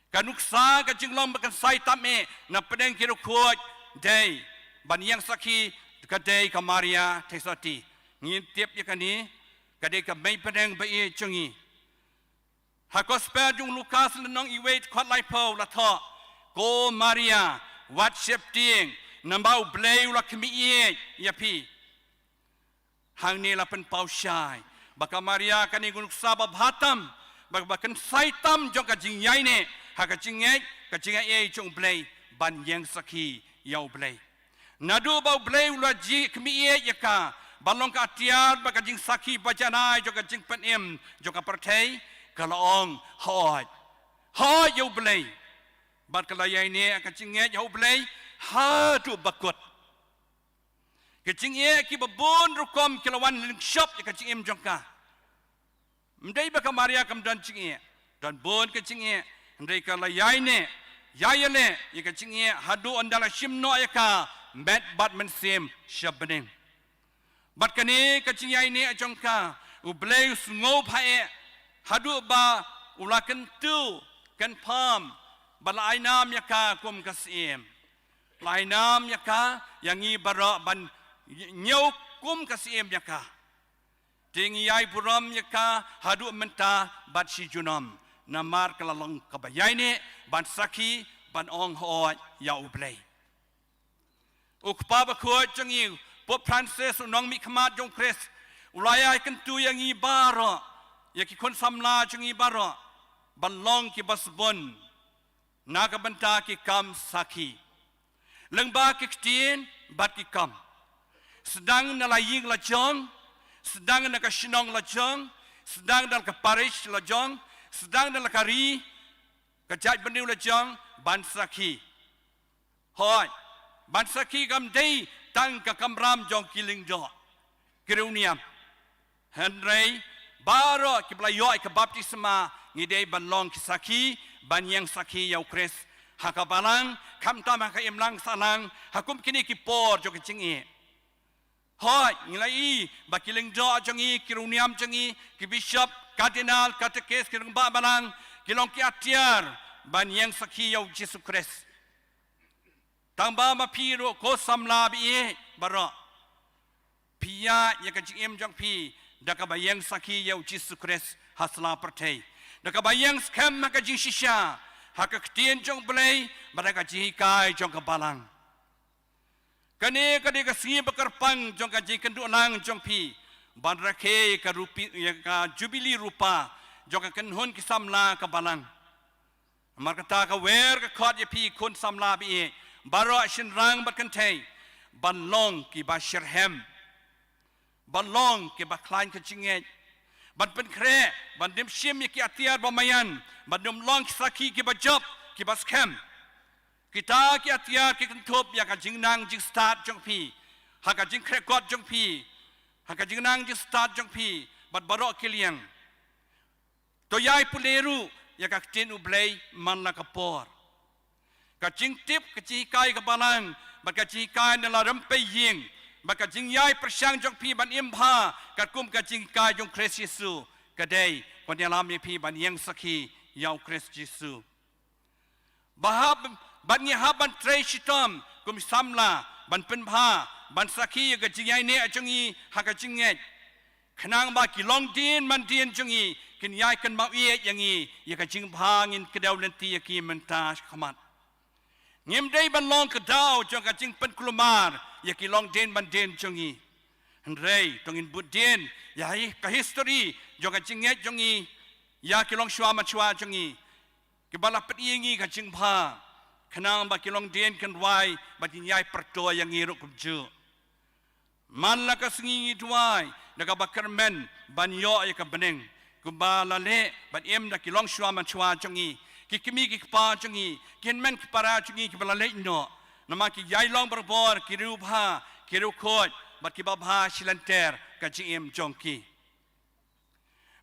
Ka nuksa ka jinglong ba kynsai tam eh na pdeng ki riewkhuid dei ban ïeng sakhi ka dei ka Maria Theisotti. Ngin tip ïa kane, ka dei ka mei pdeng ba ïeit jong ngi. Ha Gospel jong u Lukas lynnong wei dkhot laiphew la thoh, ko Maria, wat sheptieng, namar u Blei u la khmih ïeit ïa phi. Hangne la pynpaw shai ba ka Maria kane ka nuksa ba bha tam, ba, ba kynsai tam jong ka jingïaineh ha ka jingngeit, ka jingaiei jong u Blei ban ïeng sakhi ïa u Blei. Naduh ba u Blei u la khmih ïeit ïa ka ban long ka atiar bad ka jingsakhi ba janai jong ka jingpynim jong ka pyrthei, ka la ong, hooid, hooid ïa u Blei. Bad ka la ïaineh ha ka jingngeit ïa u Blei haduh ba kut. Ki jingeh kiba bun rukom ki la wan lyngshop ïa ka jingim jong ka. Ym dei ba ka Maria kam don jingeh, don bun ki jingeh, hynrei ka la ïaineh, ïaineh ïa ka jingeh haduh ynda la shim noh ïa ka met bad mynsiem sha bneng. Bad kane ka jingïaineh jong ka, u Blei u sngewbha eh, haduh ba u la kyntu, confirm, ba la ai nam ïa ka kum ka Syiem. La ai nam ïa ka ïa ngi baroh ban ñiew kum ka Syiem ïa ka. Te ngi ïai burom ïa ka haduh mynta bad shi junom, namar ka la long kaba ïaineh ban sakhi, ban ong hooid ïa u Blei. U Kpa Bakhuid jong ngi, Pope Francis, u nongmihkhmat jong u Khrist, u la ïai kyntu ïa ngi baroh, ïa ki khun samla jong ngi baroh, ban long kiba sbun na ka bynta ki kam sakhi lyngba ki ktien bad ki kam. Sdang na la ïing la jong, sdang na ka shnong la jong, sdang na ka parish la jong, sdang na la ka ri, ka jaitbynriew la jong, ban sakhi. Hooid, ban sakhi kam dei tang ka kamram jong ki lyngdoh, ki riewniam. Hynrei baroh kiba la ïoh ïa ka baptisma ngi dei ban long ki sakhi, ban ïeng sakhi ïa u Khrist ha ka balang, khamtam ha ka imlang sahlang, ha kum kine ki por jong ka jingeh. Hooid, ngi la ïohi ba ki lyngdoh jong ngi, ki riewniam jong ngi, ki bishop, cardinal, katekis, ki rangbah balang, ki long ki atiar ban ïeng sakhi ïa u Jisu Khrist. Tang ba ma phi ruh ko samla baieit baroh, phi ïaid ïa ka jingim jong phi da kaba ïeng sakhi ïa u Jisu Khrist ha sla pyrthei, da kaba ïeng skhem ha ka jingshisha, ha ka ktien jong u Blei, bad ha ka jinghikai jong ka balang. Kane ka dei ka sngi bakyrpang jong ka jingkynduh lang jong phi ban rakhe ïa ka rupi, ïa ka jubili rupa jong ka kynhun ki samla ka balang. Namar kata ka wer ka khot ïa phi khun samla baieit baroh, shynrang bad kynthei, ban long kiba shitrhem, ban long kiba khlaiñ ka jingngeit, ban pynkhreh, ban ym shim ïa ki atiar ba maïan, ban ym long ki sakhi kiba jop, kiba skhem. Kita ki atiar ki kynthup ïa ka jingnang jingstad jong phi, ha ka jingkhreh kot jong phi, ha ka jingnang jingstad jong phi bad baroh ki liang. To ïai pule ruh ïa ka ktien u Blei man la ka por. Ka jingtip, ka jinghikai ka balang, bad ka jinghikai na la rympei ïing, bad ka jingïai pyrshang jong phi ban im bha katkum ka jinghikai jong u Khrist Jisu, ka dei ban ïalam ïa phi ban ïeng sakhi ïa u Khrist Jisu. Ba hap, bad ngi hap ban trei shitom kum samla ban pynbha, ban sakhi ïa ka jingïaineh jong ngi ha ka jingngeit, khnang ba ki longdien mandien jong ngi kin ïai kynmaw ïeit ïa ngi, ïa ka jingbha ngin kdew lynti ïa ki mynta shakhmat. Ngim dei ban long ka daw jong ka jingpynkulmar ïa ki longdien mandien jong ngi, Hynrei to ngin bud dien ïa hi ka history jong ka jingngeit jong ngi ïa ki longshuwa manshuwa jong ngi, kiba la pyni ïa ngi ka jingbha, khnang ba ki longdien kin rwai bad kin ïai pyrto ïa ngi ruh kumjuh. Man la ka sngi ngi duwai da kaba kyrmen ban ïoh ïa ka bneng, kumba la leh ban im da ki longshuwa manshuwa jong ngi, ki kmie ki kpa jong ngi, ki hynmen ki para jong ngi kiba la leit noh. Namar ki ïai long barabor ki riewbha, ki riewkhuid bad kiba bha shilynter ka jingim jong ki.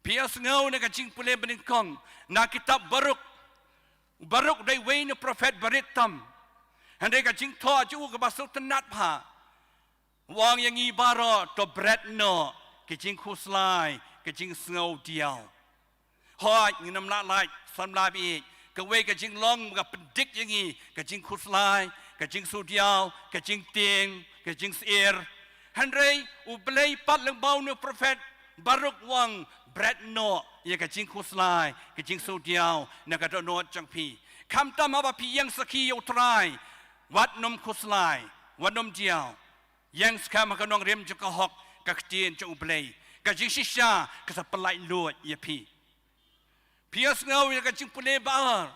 Phi ïohsngew na ka jingpule banyngkong na kitab Baruk. Baruk dei uwei na u prophet barit tam. Hynrei ka jingthoh jong u kaba sngewtynnat bha. U ong ïa ngi baroh to bret noh ki jingkhuslai, ki jingsngew diaw. Hooid, ngin ym lah lait samla baieit. Kawei ka jinglong ka pyndik ïa ngi ka jingkhuslai, ka jingsngewdiaw, ka jingtieng, ka jingsyier. Hynrei U Blei pat lyngba u prophet Baruk u ong bret noh ïa ka jingkhuslai, ka jingsngewdiaw na ka dohnud jong phi. Khamtam haba phi ïeng sakhi ïa U Trai, wat nym khuslai, wat nym diaw. Ïeng skhem ha ka nongrim jong ka hok, ka ktien jong U Blei. Ka jingshisha ka sa pynlait luid ïa phi. Phi ïohsngew ïa ka jingpule ba ar.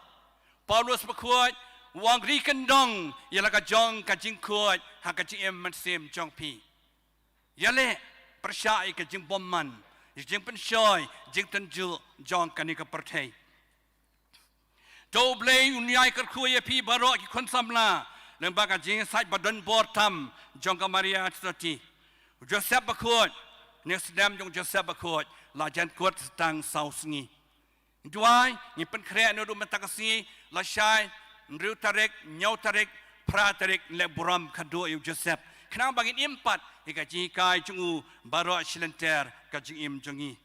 Paulus bakhuid u ong ri kyndong ïa la ka jong ka jingkhuid ha ka jingim mynsiem jong phi. Ïaleh pyrshah ïa ka jingbymman, ïa ka jingpynshoi, jingtynjuh jong kane ka pyrthei. To U Blei un ïai kyrkhu ïa phi baroh ki khun samla lyngba ka jingïasaid ba donbor tam jong ka Maria Theisotti. U Joseph bakhuid, ne snem jong u Joseph bakhuid la jan kut tang saw sngi. Duwai, ngi pynkhreh naduh mynta ka sngi, lashai, hynriew tarik, hynñiew tarik, phra tarik, leh burom khadduh ïa u Joseph. Khnang ba ngin im pat ïa ka jinghikai jong u baroh shilynter ka jingim jong ngi.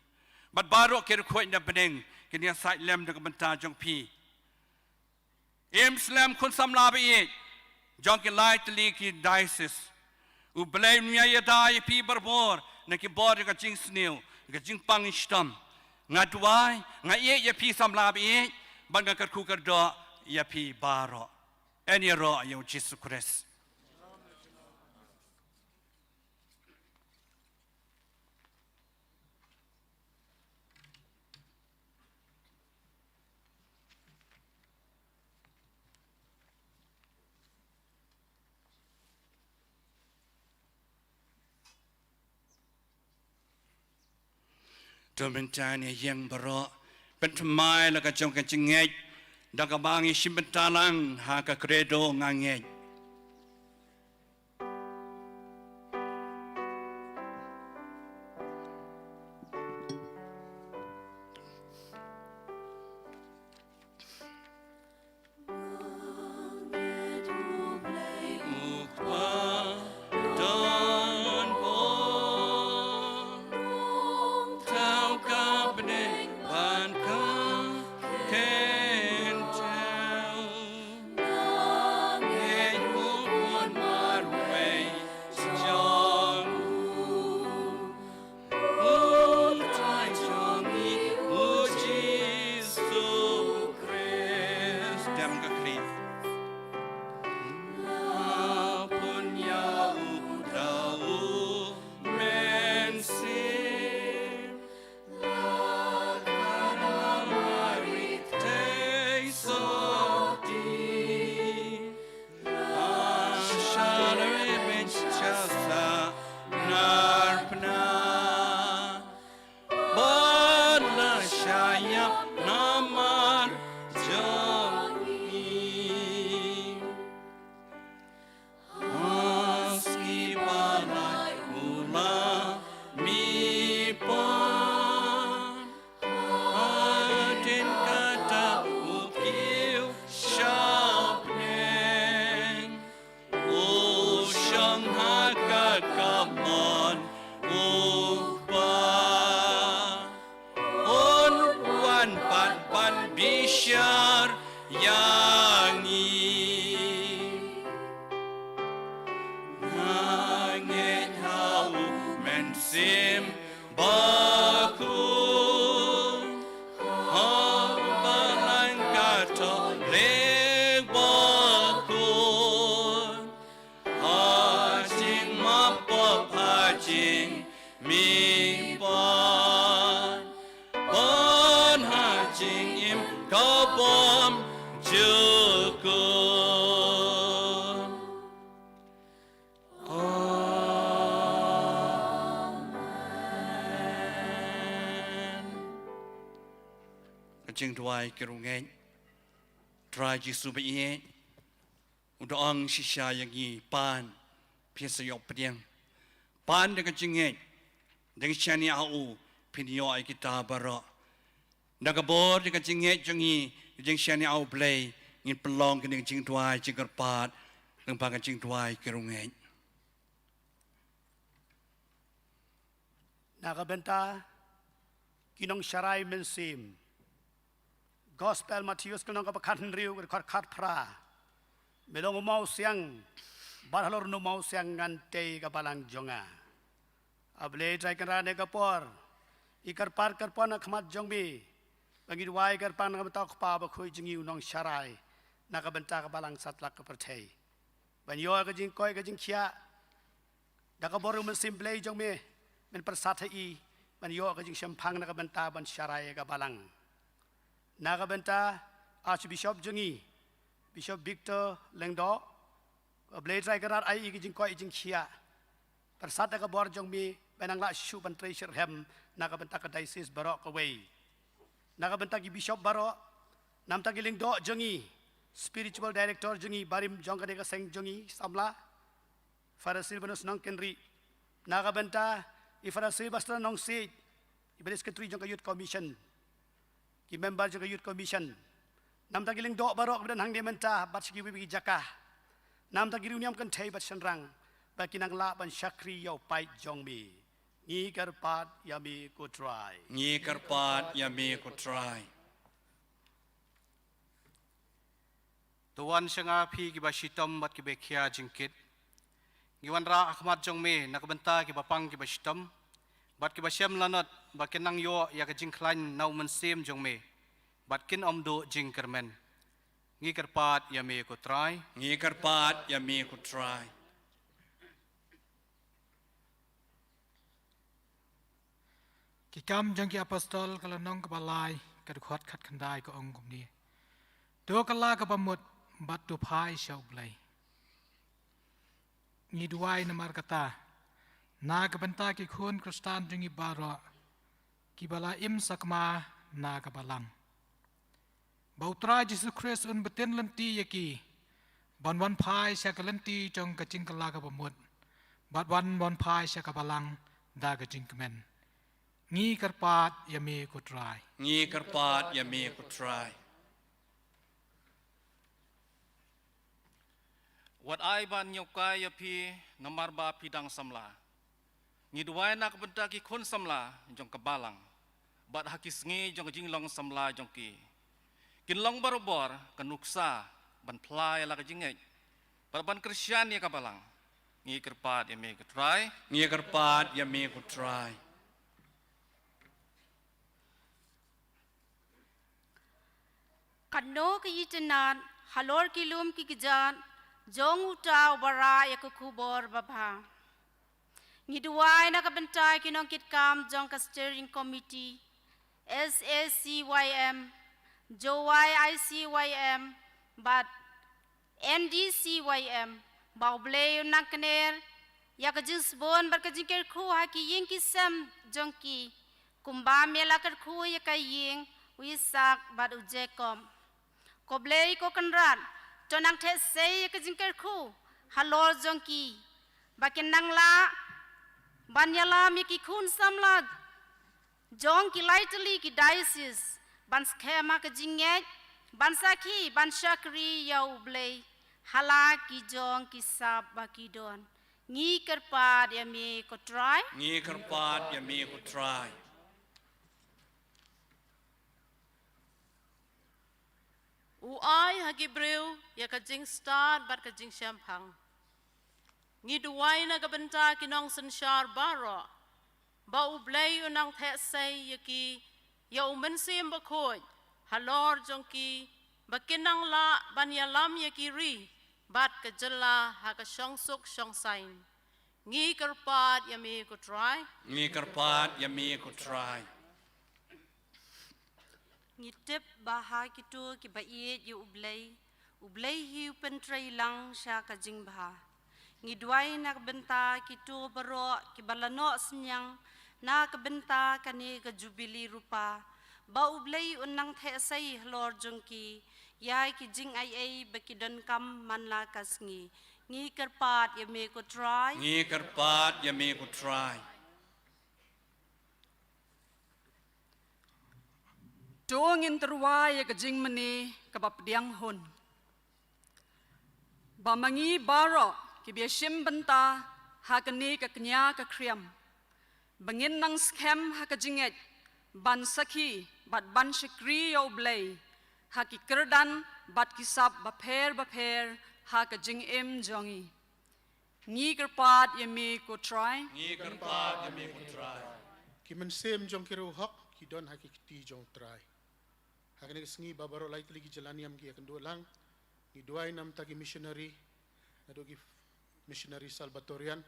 Bad baroh ki riewkhuid na bneng kin ïasaid lem da ka bynta jong phi. Im slem khun samla baieit jong ki lai tylli ki diocese. U Blei un ïai ïada ïa phi barabor na ki bor ïa ka jingsniew, ïa ka jingpang shitom. Nga duwai, nga ïeit ïa phi samla baieit, bad nga kyrkhu kyrdoh ïa phi baroh. Yn ïaroh ïa U Jisu Khrist. To mynta ngin ïeng baroh, pynthymmai la ka jong ka jingngeit, da kaba ngi shim bynta lang ha ka Credo, nga ngeit. Dem ka khlieh. La pun ïa u da u mynsiem. La ka na Mari Theisotti. La shaloi ben chasa nar pna. Bad la shah ïap namar jong ngi. Ha sngi ba lai u la mih pat. Hadien kata u kiew shaphrang. U shong ha ka kamon u Kpa. Un wan pat ban bishar ïa ngi. Nga ngeit ha u Mynsiem Bakhuid. Ha u Balang Katholik bakhuid. Ha jingmap pop ha jing jingduwai ki riewngeit. Trai Jisu ba ïeit u da ong shisha ïa ngi, pan, phin sa ïoh pdiang. Pan da ka jingngeit, da ka jingshaniah ha u, phin ïoh ïa kita baroh. Da ka bor da ka jingngeit jong ngi, ka jingshaniah ha u Blei, ngin pynlong kane ka jingduwai jingkyrpad lyngba ka jingduwai ki riewngeit. Na ka bynta ki nongsharai mynsiem. Gospel Mathaios ka lynnong kaba khathynriew, ka dkhot khatphra. Me long u mawsiang, bad halor une u mawsiang ngan tei ka balang jong nga. A Blei Trai Kynrad, ha kane ka por, ngi kyrpad kyrpon ha khmat jong me ba ngi duwai kyrpang na ka bynta u kpa bakhuid jong ngi u nongsharai, na ka bynta ka balang satlak ka pyrthei. Ban ïoh ka jingkoit ka jingkhiah da ka bor u Mynsiem Blei jong me, men pyrsad ha i ban ïoh ka jingshemphang na ka bynta ban sharai ïa ka balang. Na ka bynta Archbishop jong ngi, Bishop Victor Lyngdoh, A Blei Trai Kynrad, ai i ka jingkoit jingkhiah. Pyrsad da ka bor jong me, ba nang lah shuh ban trei shitrhem na ka bynta ka diocese baroh kawei. Na ka bynta ki bishop baroh, namar ki lyngdoh jong ngi, spiritual director jong ngi barim jong kane ka seng jong ngi samla, Father Silvanus Nongkynrih. Na ka bynta i Father Sylvester Nongsiej, i ba dei secretary jong ka Youth Commission. Ki member jong ka Youth Commission. Namar ki lyngdoh baroh kiba don hangne mynta bad sha kiwei kiwei ki jaka. Namar ki riewniam kynthei bad shynrang, ba kin nang lah ban shakri ïa u paid jong me. Ngi kyrpad ïa me ko Trai. Ngi kyrpad ïa me ko Trai. To wan sha nga phi kiba shitom bad kiba khia jingkit. Ngi wanrah ha khmat jong me na ka bynta kiba pang kiba shitom bad kiba shem lanot, ba kin nang ïoh ïa ka jingkhlaiñ na u Mynsiem jong me, bad kin ym duh jingkyrmen. Ngi kyrpad ïa me ko Trai. Ngi kyrpad ïa me ko Trai. Ki Kam jong ki Apostol ka lynnong kaba lai, ka dkhot khatkhyndai ka ong kumne. To kylla kaba mut bad to phai sha u Blei. Ngi duwai namar kata na ka bynta ki khun Khristan jong ngi baroh kiba la im sakma na ka balang. Ba u Trai Jisu Khrist un btin lynti ïa ki ban wan phai sha ka lynti jong ka jingkylla kaba mut, bad wan wan phai sha ka balang da ka jingkmen. Ngi kyrpad ïa me ko Trai. Ngi kyrpad ïa me ko Trai. Wat ai ban ñiewkai ïa phi namar ba phi dang samla. Ngi duwai na ka bynta ki khun samla jong ka balang bad ha ki sngi jong ka jinglong samla jong ki, kin long barabor ka nuksa ban phla ïa la ka jingngeit bad ban kyrshan ïa ka balang. Ngi kyrpad ïa me ko Trai. Ngi kyrpad ïa me ko Trai. Katno ka itynnad halor ki lum ki kjat jong uta uba rah ïa ka khubor babha. Ngi duwai na ka bynta ki nongkitkam jong ka Steering Committee, S A C Y M, Jowai I C Y M, bad N D C Y M, ba u Blei un nang kner ïa ka jingsbun bad ka jingkyrkhu ha ki ïing ki sem jong ki, kumba me la kyrkhu ïa ka ïing u Isak bad u Jakob. Ko Blei ko Kynrad, to nang theh sei ïa ka jingkyrkhu halor jong ki, ba kin nang lah ban ïalam ïa ki khun samla jong ki lai tylli ki diocese ban skhem ha ka jingngeit, ban sakhi, ban shakri ïa u Blei ha la ki jong ki sap ba ki don. Ngi kyrpad ïa me ko Trai. Ngi kyrpad ïa me ko Trai. U ai ha ki briew ïa ka jingstad bad ka jingshemphang. Ngi duwai na ka bynta ki nongsynshar baroh, ba u Blei un nang theh sei ïa ki ïa u Mynsiem Bakhuid halor jong ki, ba kin nang lah ban ïalam ïa ki ri bad ka jylla ha ka shongsuk shongsaiñ. Ngi kyrpad ïa me ko Trai. Ngi kyrpad ïa me ko Trai. Ngi tip ba ha kito kiba ïeit ïa u Blei, u Blei hi u pyntrei lang sha ka jingbha. Ngi duwai na ka bynta kito baroh kiba la noh synñiang na ka bynta kane ka Jubili Rupa, Ba U Blei un nang theh sei halor jong ki ïa ki jingai ei ba ki donkam man la ka sngi. Ngi kyrpad ïa me ko Trai. Ngi kyrpad ïa me ko Trai. To ngin tyrwa ïa ka jingmane kaba pdiang hun. Ba ma ngi baroh kiba ïashim bynta ha kane ka kñia ka khriam, ba ngin nang skhem ha ka jingngeit ban sakhi bad ban shakri ïa U Blei ha ki kyrdan bad ki sap bapher bapher ha ka jingim jong ngi. Ngi kyrpad ïa me ko Trai. Ngi kyrpad ïa me ko Trai. Ki mynsiem jong ki riewhok ki don ha ki kti jong U Trai. Ha kane ka sngi ba baroh lai tylli ki jylla niam ki ïakynduh lang, ngi duwai namar ki missionary, naduh ki missionary Salvatorian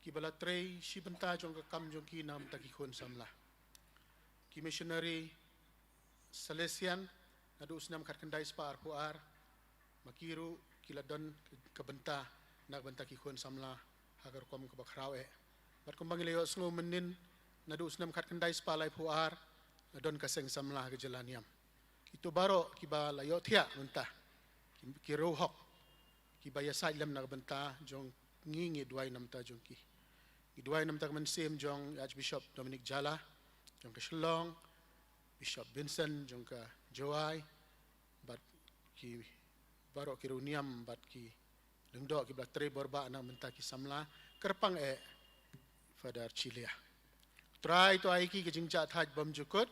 kiba la trei shi bynta jong ka kam jong ki namar ki khun samla. Ki missionary Salesian, naduh u snem khatkhyndai spah arphew ar, ma ki ruh ki la don ka bynta na ka bynta ki khun samla ha ka rukom kaba khraw eh. Bad kumba ngi la ïohsngew mynnin, naduh u snem khatkhyndai spah laiphew ar la don ka seng samla ha ka jylla niam. Kito baroh kiba la ïohthiah mynta, ki, ki riewhok kiba ïasaid lem na ka bynta jong ngi, ngi duwai namar jong ki. Ngi duwai namar ka mynsiem jong Archbishop Dominic Jala jong ka Shillong, Bishop Vincent jong ka Jowai, bad ki baroh ki riewniam bad ki lyngdoh kiba la trei bor bha na ka bynta ki samla, kyrpang eh Father Chilia. Trai to ai ki ka jingjahthait bymjukut,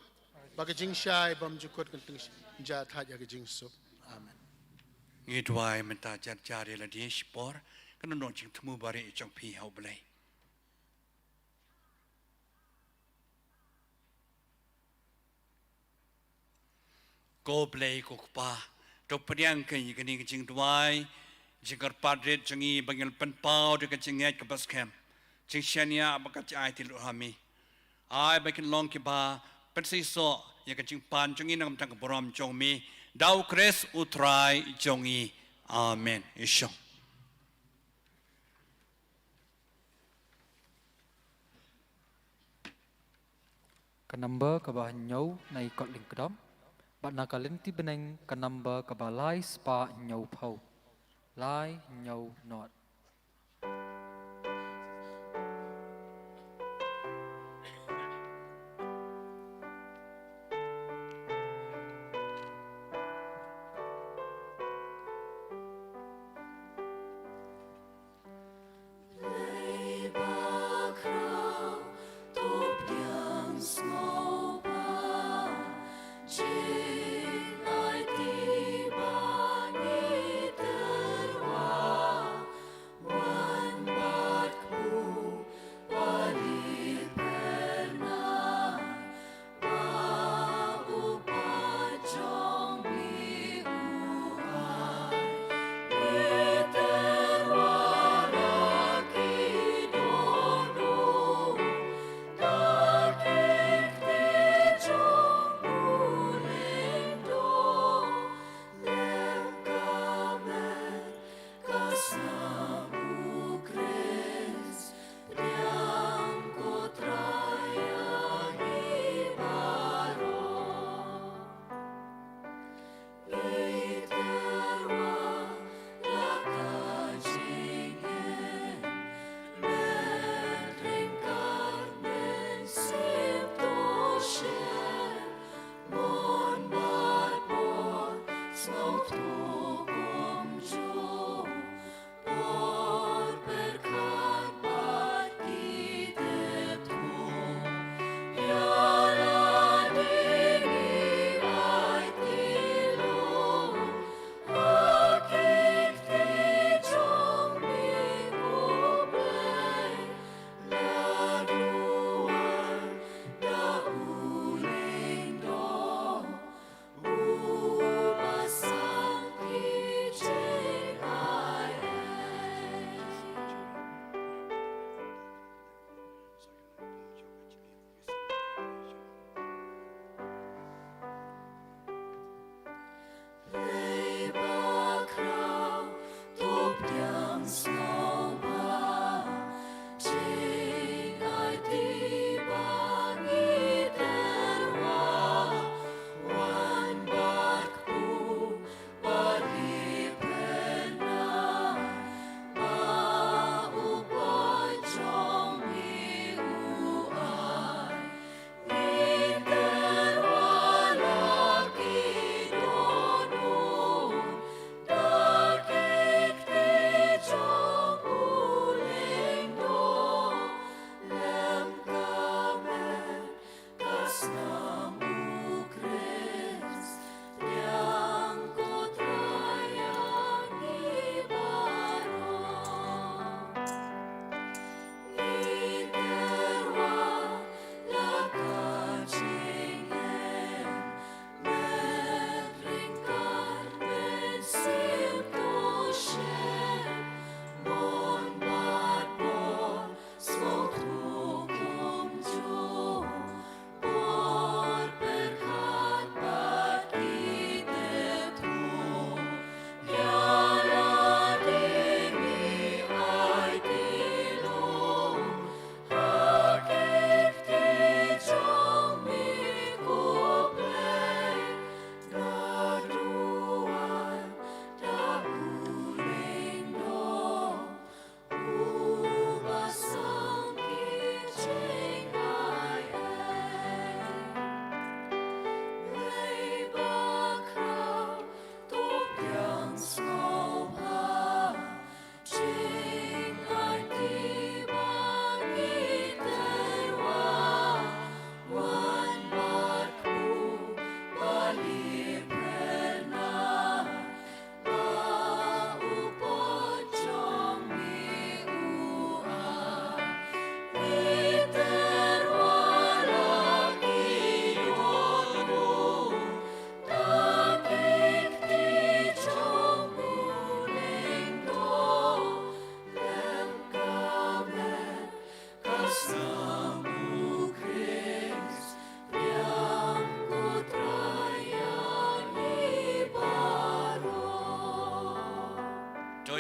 ba ka jingshai bymjukut kan teng jahthait ïa ka jingsuk. Amen. Ngi duwai mynta jar jar ïa lade shipor, kan don jingthmu bari jong phi ha U Blei. Ko Blei ko Kpa, to pdiang kane ka jingduwai, jingkyrpad rit jong ngi ba ngin pynpaw da ka jingngeit kaba skhem, jingshaniah bad ka jingai tylli ha me. Ai ba kin long kiba pynseisoh ïa ka jingpan jong ngi na ka bynta ka burom jong me, da U Khrist U Trai jong ngi. Amen. Ïa shong. Ka number kaba hynñiew na i kot lyngkdom, bad na ka lynti bneng ka number kaba lai spah hynñiewphew. Lai hynñiew not.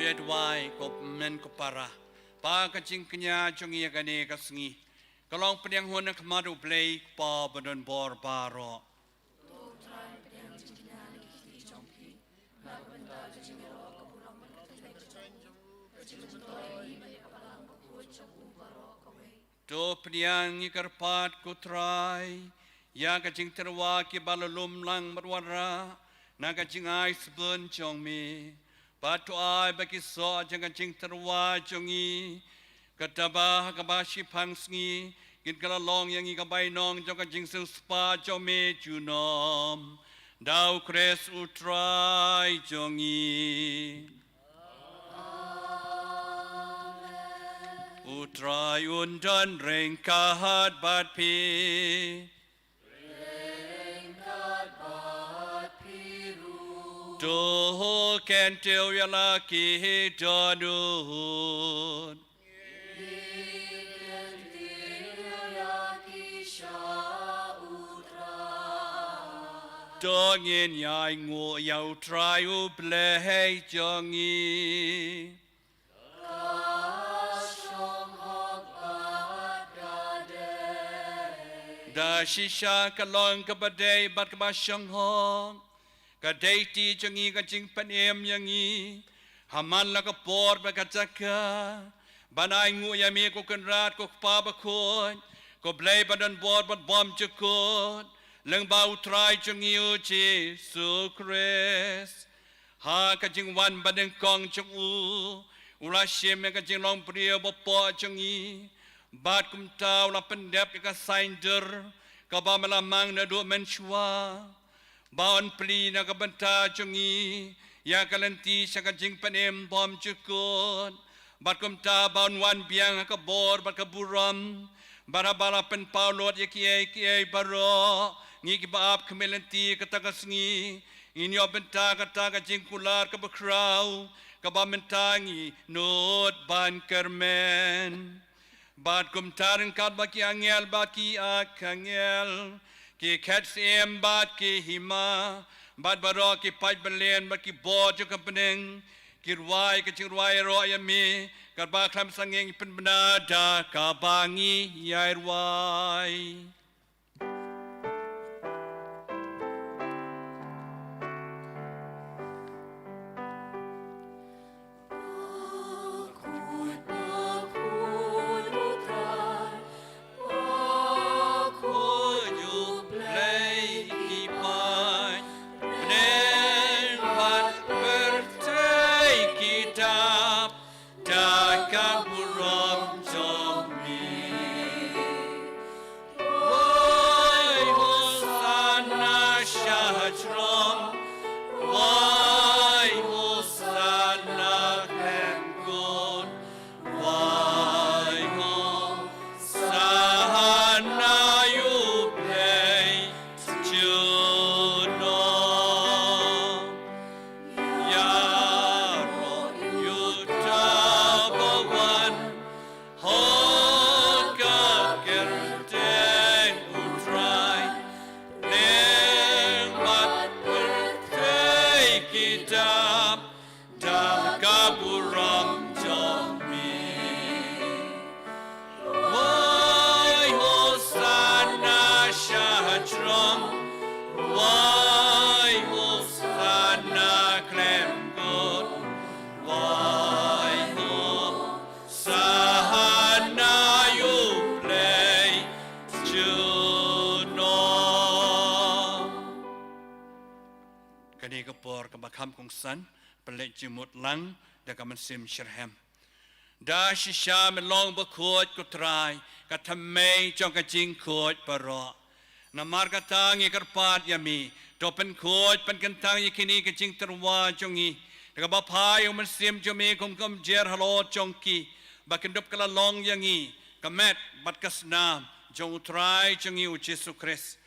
Duwai ko men ko para. Ba ka jingkñia jong ngi ïa kane ka sngi ka long pdiang hun ha khmat U Blei Kpa badonbor baroh. To pdiang ngi kyrpad ko Trai ïa ka jingtyrwa kiba la lum lang bad wanrah na ka jingai sbun jong me. Bad to ai ba ki soh jong ka jingtyrwa jong ngi, kata ba ha kaba shiphang sngi kin kylla long ïa ngi ka bainong jong ka jingsiewspah jong me junom. Da U Khrist U Trai jong ngi. U Trai un don ryngkat bad phi. To kyntiew ïa la ki dohnud. To ngin ïainguh ïa U Trai U Blei jong ngi. Da shisha ka long kaba dei bad kaba shong hok. Ka dei ti jong ngi ka jingpynim ïa ngi ha man la ka por bad ka jaka ban ainguh ïa me ko Kynrad, ko Kpa bakhuid, ko Blei badonbor bad bymjukut, lyngba U Trai jong ngi U Jisu Khrist. Ha ka jingwan banyngkong jong u, u la shim ïa ka jinglong briew bapoh jong ngi. Bad kumta u la pyndep ïa ka saiñdur kaba me la mang naduh mynshuwa, ba un plie na ka bynta jong ngi ïa ka lynti sha ka jingpynim bymjukut. Bad kumta ba un wan biang ha ka bor bad ka burom. Bad haba la pynpaw lut ïa kiei kiei baroh, ngi kiba ap khmih lynti kata ka sngi ngin ïoh bynta kata ka jingkular kaba khraw, kaba mynta ngi nud ban kyrmen. Bad kumta ryngkat bad ki angel bad ki archangel, ki khet syiem bad ki hima, bad baroh ki paid byllian bad ki bor jong ka bneng, ki rwai ka jingrwai ïaroh ïa me. Katba khlem sangeh ngi pynbna da kaba ngi ïai rwai. Da ka burom jong me. Wai Hosanna sha jrong. Wai Hosanna khlem kut. Wai Hosanna ïa U Blei junom. Ïaroh ïa uta ba wan ha ka kyrteng U Trai. Leh bad pyrthei ki dap da ka burom jong me. Wai Hosanna sha jrong. Wai Hosanna khlem kut. Wai Hosanna ïa U Blei junom. Kane ka por kaba kham kongsan, pynleit jingmut lang da ka mynsiem shitrhem. Da shisha me long bakhuid ko Trai, ka thymmei jong ka jingkhuid baroh. Namar kata ngi kyrpad ïa me, to pynkhuid pynkyntang ïa kine ki jingtyrwa jong ngi da kaba phai ïa u Mynsiem jong me kum ka umjer halor jong ki, ba kin dup kylla long ïa ngi ka met bad ka snam jong U Trai jong ngi U Jisu Khrist.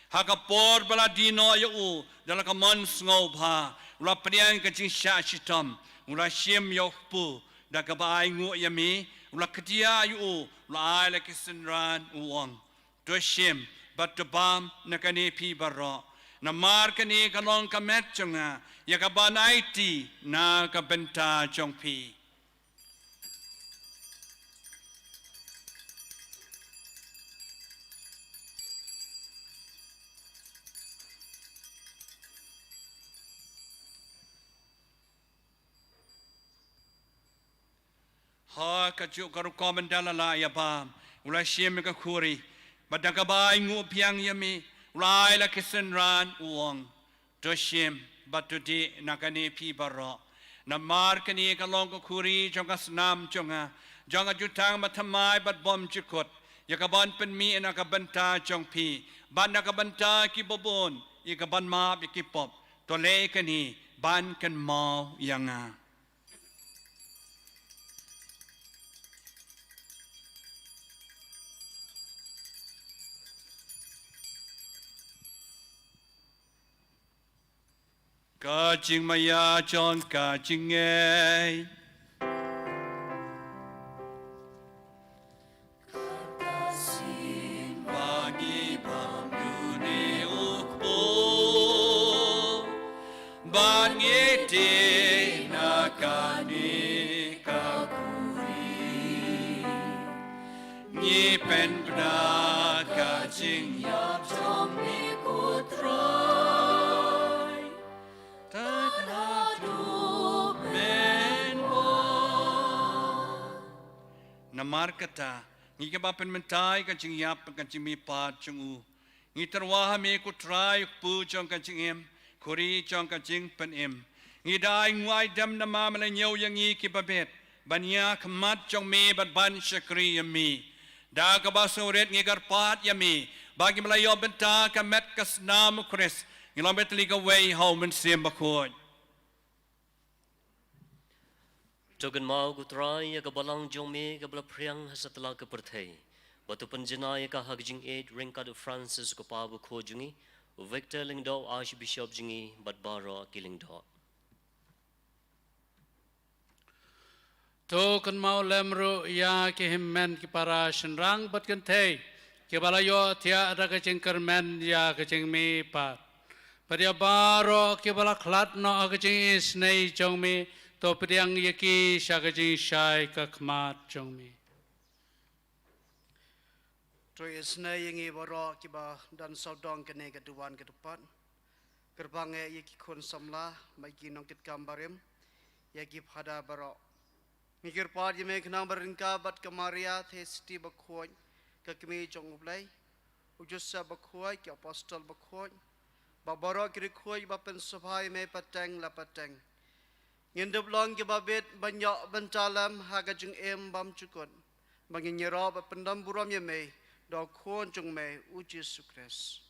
Ha ka por ba la die noh ïa u da la ka mon sngewbha, u la pdiang ka jingshah shitom, u la shim ïa u kpu da kaba ainguh ïa me, u la kdiah ïa u, u la ai la ki synran, u ong: To shim bad to bam na kane phi baroh. Namar kane ka long ka met jong nga, ïa kaban aiti na ka bynta jong phi. Ha kajuh ka rukom ynda la lah ïa bam, u la shim ïa ka khuri, bad da kaba ainguh biang ïa me, u la ai la ki synran, u ong, to shim bad to dih na kane phi baroh. Namar kane ka long ka khuri jong ka snam jong nga, jong ka jutang bathymmai bad bymjukut, ïa kaban pynmih na ka bynta jong phi bad na ka bynta kiba bun, ïa kaban map ïa ki pop. To leh kane ban kynmaw ïa nga. Ka jingmaïa jong ka jingngeit. Ka sien ba ngi bam ïa une u kpu, ba ngi dih na kane ka khuri. Ngi pynbna ka jingïap jong me ko Trai, tad haduh mynwan. Namar kata, ngi kiba pynmynta ïa ka jingïap bad ka jingmihpat jong u, ngi tyrwa ha me ko Trai, u kpu jong ka jingim, khuri jong ka jingpynim. Ngi da ainguh aidem namar me la ñiew ïa ngi kiba bit ban ïakhmat jong me bad ban shakri ïa me. Da kaba sngewrit ngi kyrpad ïa me ba ngi ba la ïoh bynta ka met ka snam u Khrist, ngi long beit tylli kawei ha u Mynsiem Bakhuid. To kynmaw ko Trai ïa ka balang jong me kaba la phriang ha satlak ka pyrthei, bad to pynjanai ïa ka ha ka jingïeit ryngkat u Francis u kpa bakhuid jong ngi, u Victor Lyngdoh u Archbishop jong ngi bad baroh ki lyngdoh. To kynmaw lem ruh ïa ki hynmen ki para shynrang bad kynthei kiba la ïohthiah da ka jingkyrmen ïa ka jingmihpat. Bad ïa baroh kiba la khlad noh ha ka jingisynei jong me, to pdiang ïa ki sha ka jingshai ka khmat jong me. To isynei ïa ngi baroh kiba don sawdong kane ka duwan ka dkhot. Kyrpang eh ïa ki khun samla, ma ki nongkitkam barim, ïa ki phadar baroh. Ngi kyrpad ïa me khnang ba ryngkat bad ka Maria Theisotti bakhuid, ka kmie jong U Blei, u Joseph bakhuid, ki apostol bakhuid, bad baroh ki riewkhuid ba pynsngewbha ïa me pateng la pateng, ngin dup long kiba bit ban ïoh bynta lem ha ka jingim bymjukut, ba ngin ïaroh bad pyndon burom ïa me da u Khun jong me u Jisu Khrist.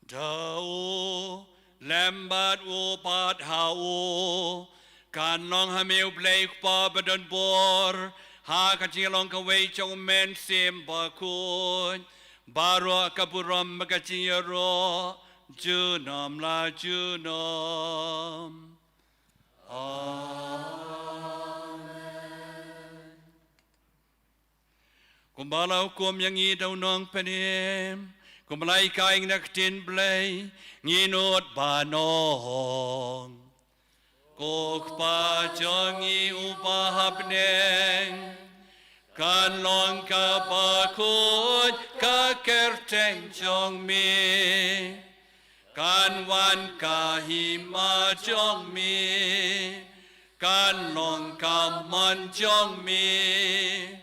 Da u, lem bad u, bad ha u, kan long ha me U Blei U Kpa badonbor, ha ka jinglong kawei jong U Mynsiem Bakhuid, baroh ka burom bad ka jingïaroh junom la junom. Amen. Kumba la hukum ïa ngi da u Nongpynim, kumba la hikai ïa ngi na ka ktien Blei, ngin nud ban ong: Ko Kpa jong ngi uba ha bneng, kan long kaba khuid ka kyrteng jong me. Kan wan ka hima jong me, kan long ka mon jong me,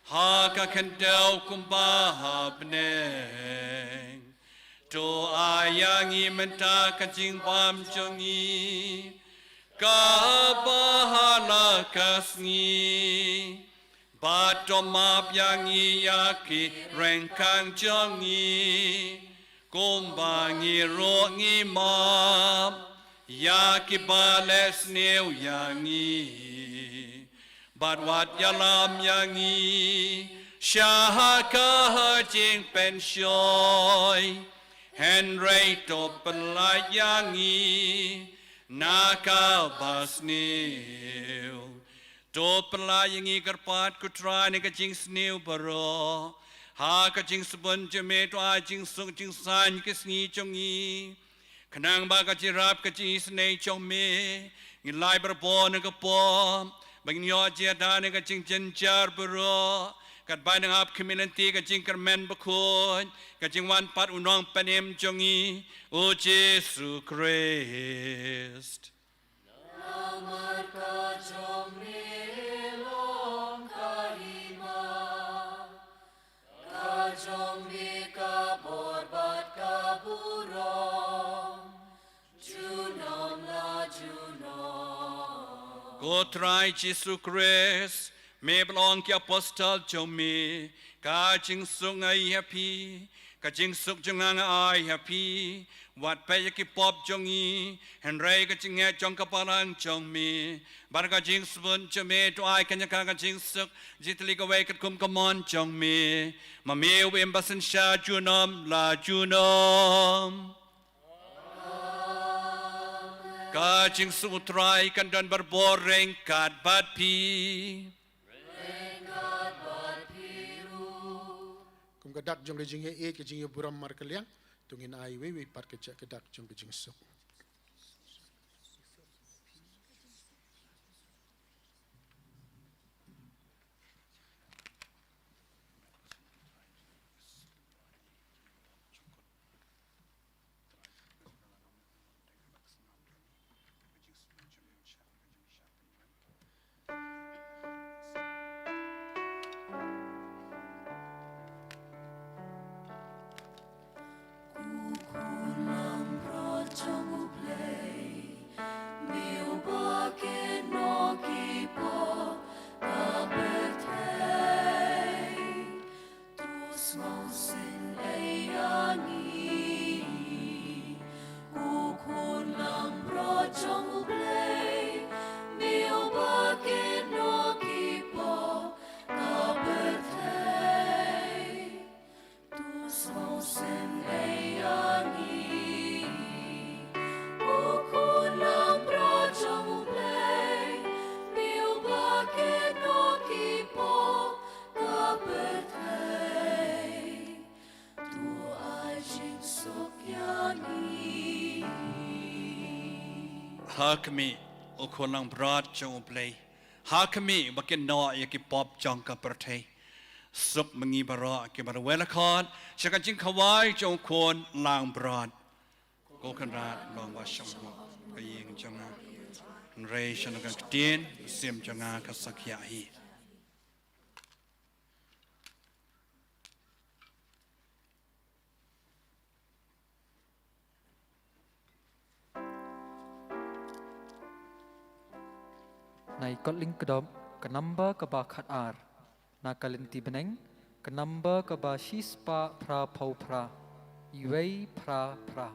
ha ka khyndew kumba ha bneng. To ai ïa ngi mynta ka jingbam jong ngi kaba ha la ka sngi. Bad to map ïa ngi ïa ki rengkang jong ngi, kumba ngi ruh ngi map ïa kiba leh sniew ïa ngi. Bad wat ïalam ïa ngi sha ka jingpynshoi, hynrei to pyllait ïa ngi na kaba sniew. To pyllait ïa ngi kyrpad ko Trai na ka jingsniew baroh. Ha ka jingsbun jong me to ai jingsuk jingsaiñ ki sngi jong ngi. Khnang ba ka jingïarap ka jingisynei jong me, ngin lait barabor na ka pop, ba ngin ïoh jingïada na ka jingjynjar baroh, katba ngi ap khmih lynti ka jingkyrmen bakhuid, ka jingwan pat u Nongpynim jong ngi, u Jisu Khrist. Namar ka jong me long ka hima, ka jong me ka bor bad ka burom, junom la junom. Ko Trai Jisu Khrist, me ba la ong ki apostol jong me, ka jingsuk nga ai ha phi, ka jingsuk jong nga nga ai ha phi. Wat peit ïa ki pop jong ngi, hynrei ka jingngeit jong ka balang jong me. Bad ka jingsbun jong me to ai kane ka, ka jingsuk, jingtylli kawei katkum ka mon jong me. Ma me u im ba synshar junom la junom. Ka jingsuk u Trai kan don barabor ryngkat bad phi. Kum ka dak jong ka jingïeit, ka jingïaburom markylliang, to ngin ai iwei iwei pat ka jaka dak jong ka jingsuk. Ko khun langbrot jong U Blei, me uba kynnoh ki pop ka pyrthei, to sngewsynei ïa ngi. Ko khun langbrot jong U Blei, me uba kynnoh ki pop ka pyrthei, to sngewsynei ïa ngi. Ko khun langbrot jong U Blei, me uba kynnoh ki pop ka pyrthei, to ai jingsuk ïa ngi. Ha khmih, ko khun langbrot jong U Blei. Ha khmih, ba kynnoh ïa ki pop jong ka pyrthei. Suk ma ngi baroh kiba la wai la khot sha ka jingkhawai jong u khun langbrot. Ko Kynrad, long ba shong ha ka ïing jong nga, hynrei sha ka ktien u mynsiem jong nga ka sakhi hi. Na i kot lyngkdop, ka number kaba khatar. Na ka lynti bneng, ka number kaba shispah phra phew phra, iwei phra phra.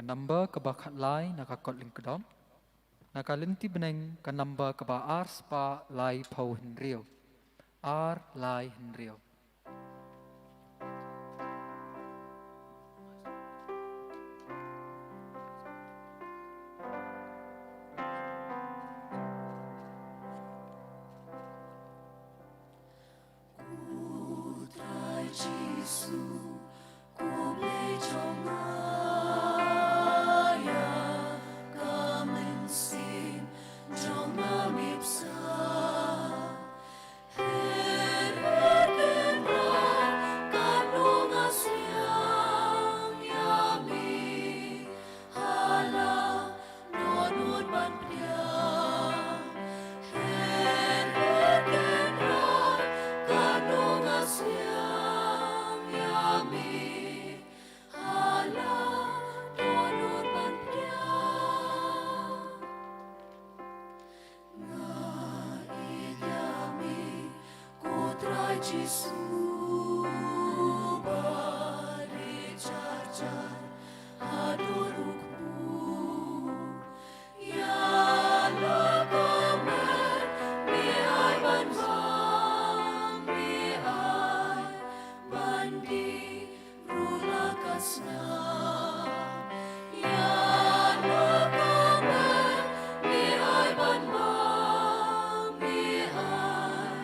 Number kaba khatlai na ka kot lyngkdom. Na ka lynti bneng ka number kaba ar spah lai phew hynriew. Ar lai hynriew. Ko Trai Jisu, ko Blei jong nga, ïa ka mynsiem jong nga me pynsa. Her, her kynrad katno nga sliang ïa me. Hala, dohnud ban pdiang. Her, her kynrad katno nga sliang ïa me. Hala, dohnud ban pdiang. Nga ïeit ïa me, ko Trai Jisu, ba dei jar jar haduh ruh kpu. Ïa la ka met me ai ban bang, me ai ban dih ruh la ka snam. Ïa la ka met me ai ban bang, me ai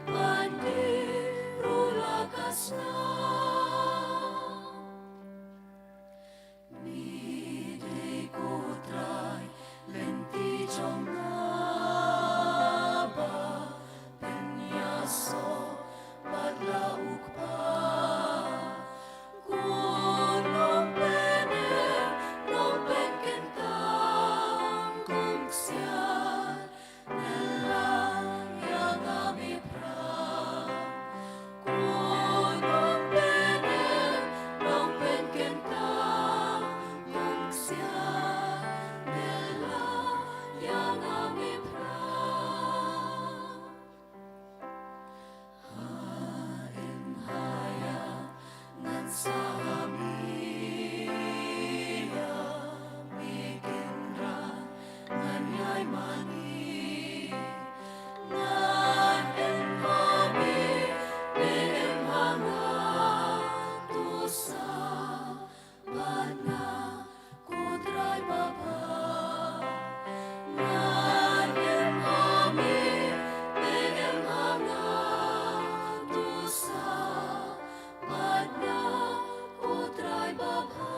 ban dih ruh la ka snam. Me dei ko Trai lynti jong nga, ba pynïasoh bad la u Kpa. Ko Nongpynim, Nongpynkyntang, kum ksiar, me la ïa nga me phra. Ko Nongpynim, Nongpynkyntang, kum ksiar, me la ïa nga me phra. Ha im ha ïa, ngan sa ha me ïa, me kynrad ngan ïai mane. Ngan im ha me, me im ha nga, to sa bad nga, ko Trai babha. Ngan im ha me, me im ha nga, to sa bad nga, ko Trai babha.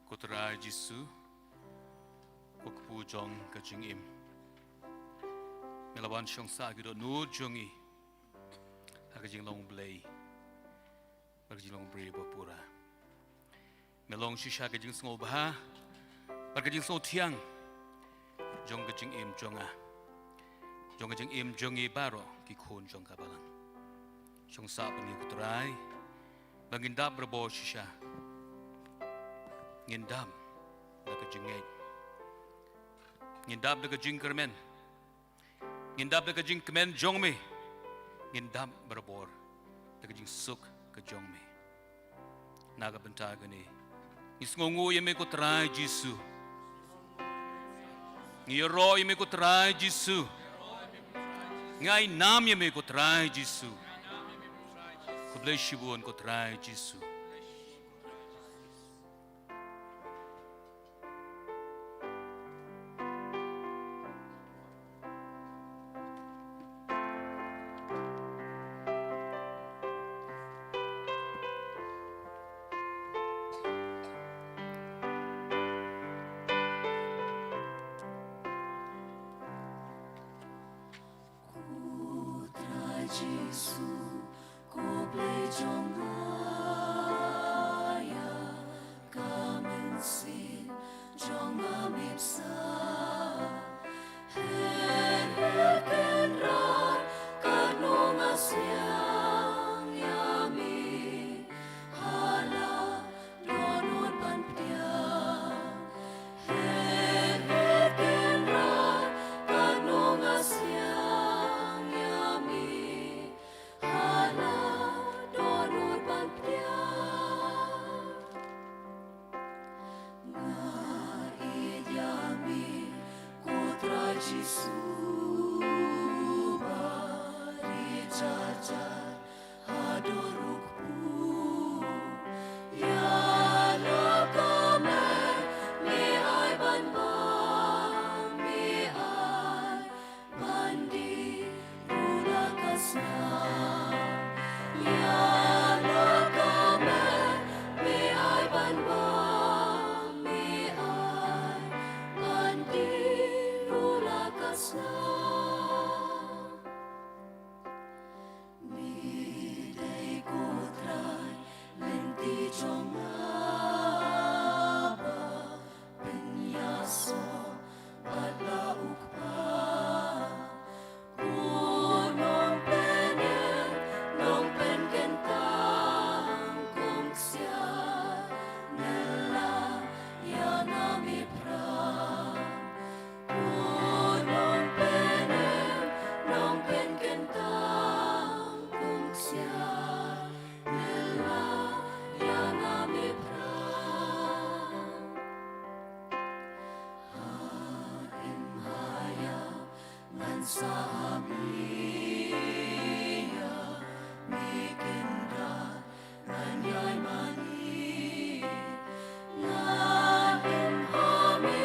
Ko Trai Jisu, ko kpu jong ka jingim. Me la wan shong sah ki dohnud jong ngi ha ka jinglong Blei bad ka jinglong briew ba pura. Me long shisha ka jingsngewbha bad ka jingsngewthiang jong ka jingim jong nga, jong ka jingim jong ngi baroh ki khun jong ka balang. Shong sah bad ngi ko Trai, ba ngin dap barabor shisha. Ngin dap da ka jingngeit, ngin dap da ka jingkyrmen, ngin dap da ka jingkmen jong me, ngin dap barabor da ka jingsuk ka jong me. Na ka bynta kane ngi sngewnguh ïa me ko Trai Jisu. Ngi ïaroh ïa me ko Trai Jisu. Ngi ai nam ïa me ko Trai Jisu. Khublei shibun ko Trai Jisu. Ko Trai Jisu, ko Blei jong nga, ïa ka mynsiem jong nga me pynshai. Her her kynrad katno nga sliang ïa me, ha la dohnud ban pdiang. Her her kynrad katno nga sliang ïa me, ha la dohnud ban pdiang. Nga ïeit ïa me ko Trai Jisu ba ri jar jar hador u kpu. Ïa la ka met me ai ban bam, me ai ban die ruh la ka snam. Ïa la ka met me ai ban bam, me ai ban die ruh la ka snam. Me dei ko Trai lynti jong nga ba pynïasoh bad la u Kpa. Ko Nongpynim, Nongpynkyntang kum ksiar, me la ïa nga me phra. Ko Nongpynim, Nongpynkyntang kum ksiar, me la ïa nga me phra. Ha im ha ïap ngan sah ha me, ïa me kynrad ngan ïai mane. Nga im ha me,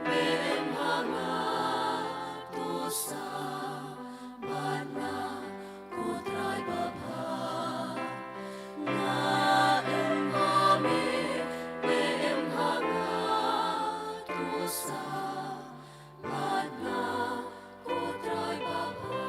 me im ha nga, to sah bad nga ko Trai babha. Nga im ha me, me im ha nga, to sah bad nga ko Trai babha.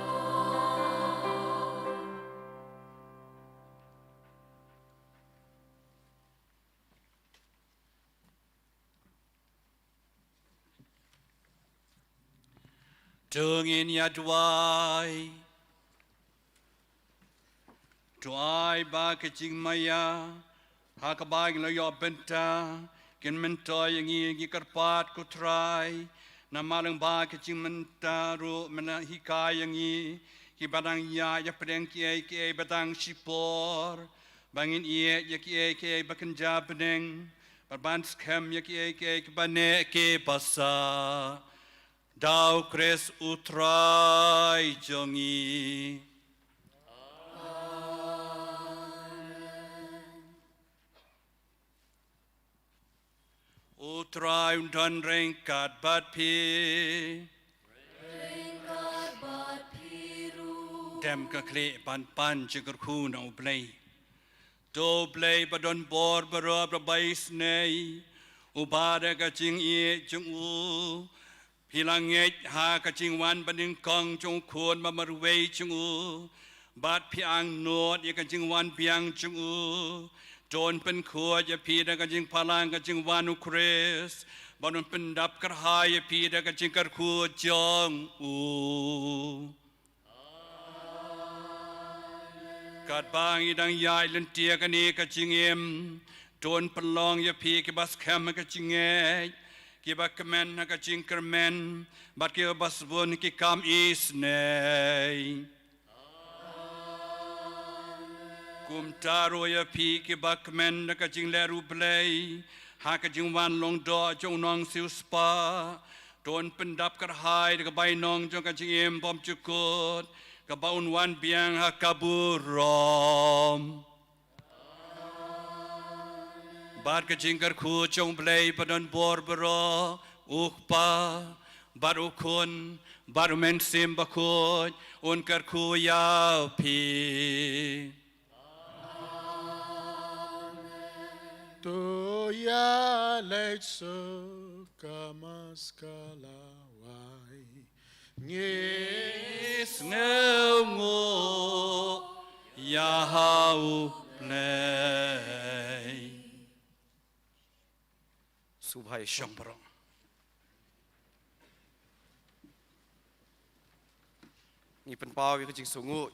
To ngin ïa duwai. To ai ba ka jingmaïa ha kaba ngi la ïoh bynta kin myntoi ïa ngi, ngi kyrpad ko Trai. Namar lyngba ka jingmynta ruh me la hikai ïa ngi kiba dang ïaid ïapdeng kiei kiei ba dang shipor, ba ngin ïeit ïa kiei kiei ba kynja bneng, bad ban skhem ïa kiei kiei kiba neh kiba sah. Da u Khrist u Trai jong ngi. Amen. U Trai un don ryngkat bad phi. Ryngkat bad phi ruh. Dem ka khlieh ban pan jingkyrkhu na U Blei. To U Blei ba don bor baroh, ba isynei, uba da ka jingïeit jong u Phi la ngeit ha ka jingwan banyngkong jong u Khun ba marwei jong u, bad phi angnud ïa ka jingwan biang jong u. To un pynkhuid ïa phi da ka jingphalang ka jingwan u Khrist, bad un pyndap kyrhai ïa phi da ka jingkyrkhu jong u. Katba ngi dang ïaid lynti ïa kane ka jingim, to un pynlong ïa phi kiba skhem ha ka jingngeit, kiba kmen ha ka jingkyrmen, bad kiba sbun ha ki kam isynei. Kumta ruh ïa phi kiba kmen da ka jingleh riewblei ha ka jingwan long doh jong u Nongsiewspah, to un pyndap kyrhai da ka bainong jong ka jingim bymjukut, kaba un wan biang ha ka burom. Bad ka jingkyrkhu jong u Blei badonbor baroh, u Kpa, bad u Khun, bad u Mynsiem Bakhuid, un kyrkhu ïa phi. To ïa leit suk ka maskala wai. Ngi sngewnguh ïa ha u Blei. Sngewbha ïa shong baroh. Ngi pynpaw ïa ka jingsngewnguh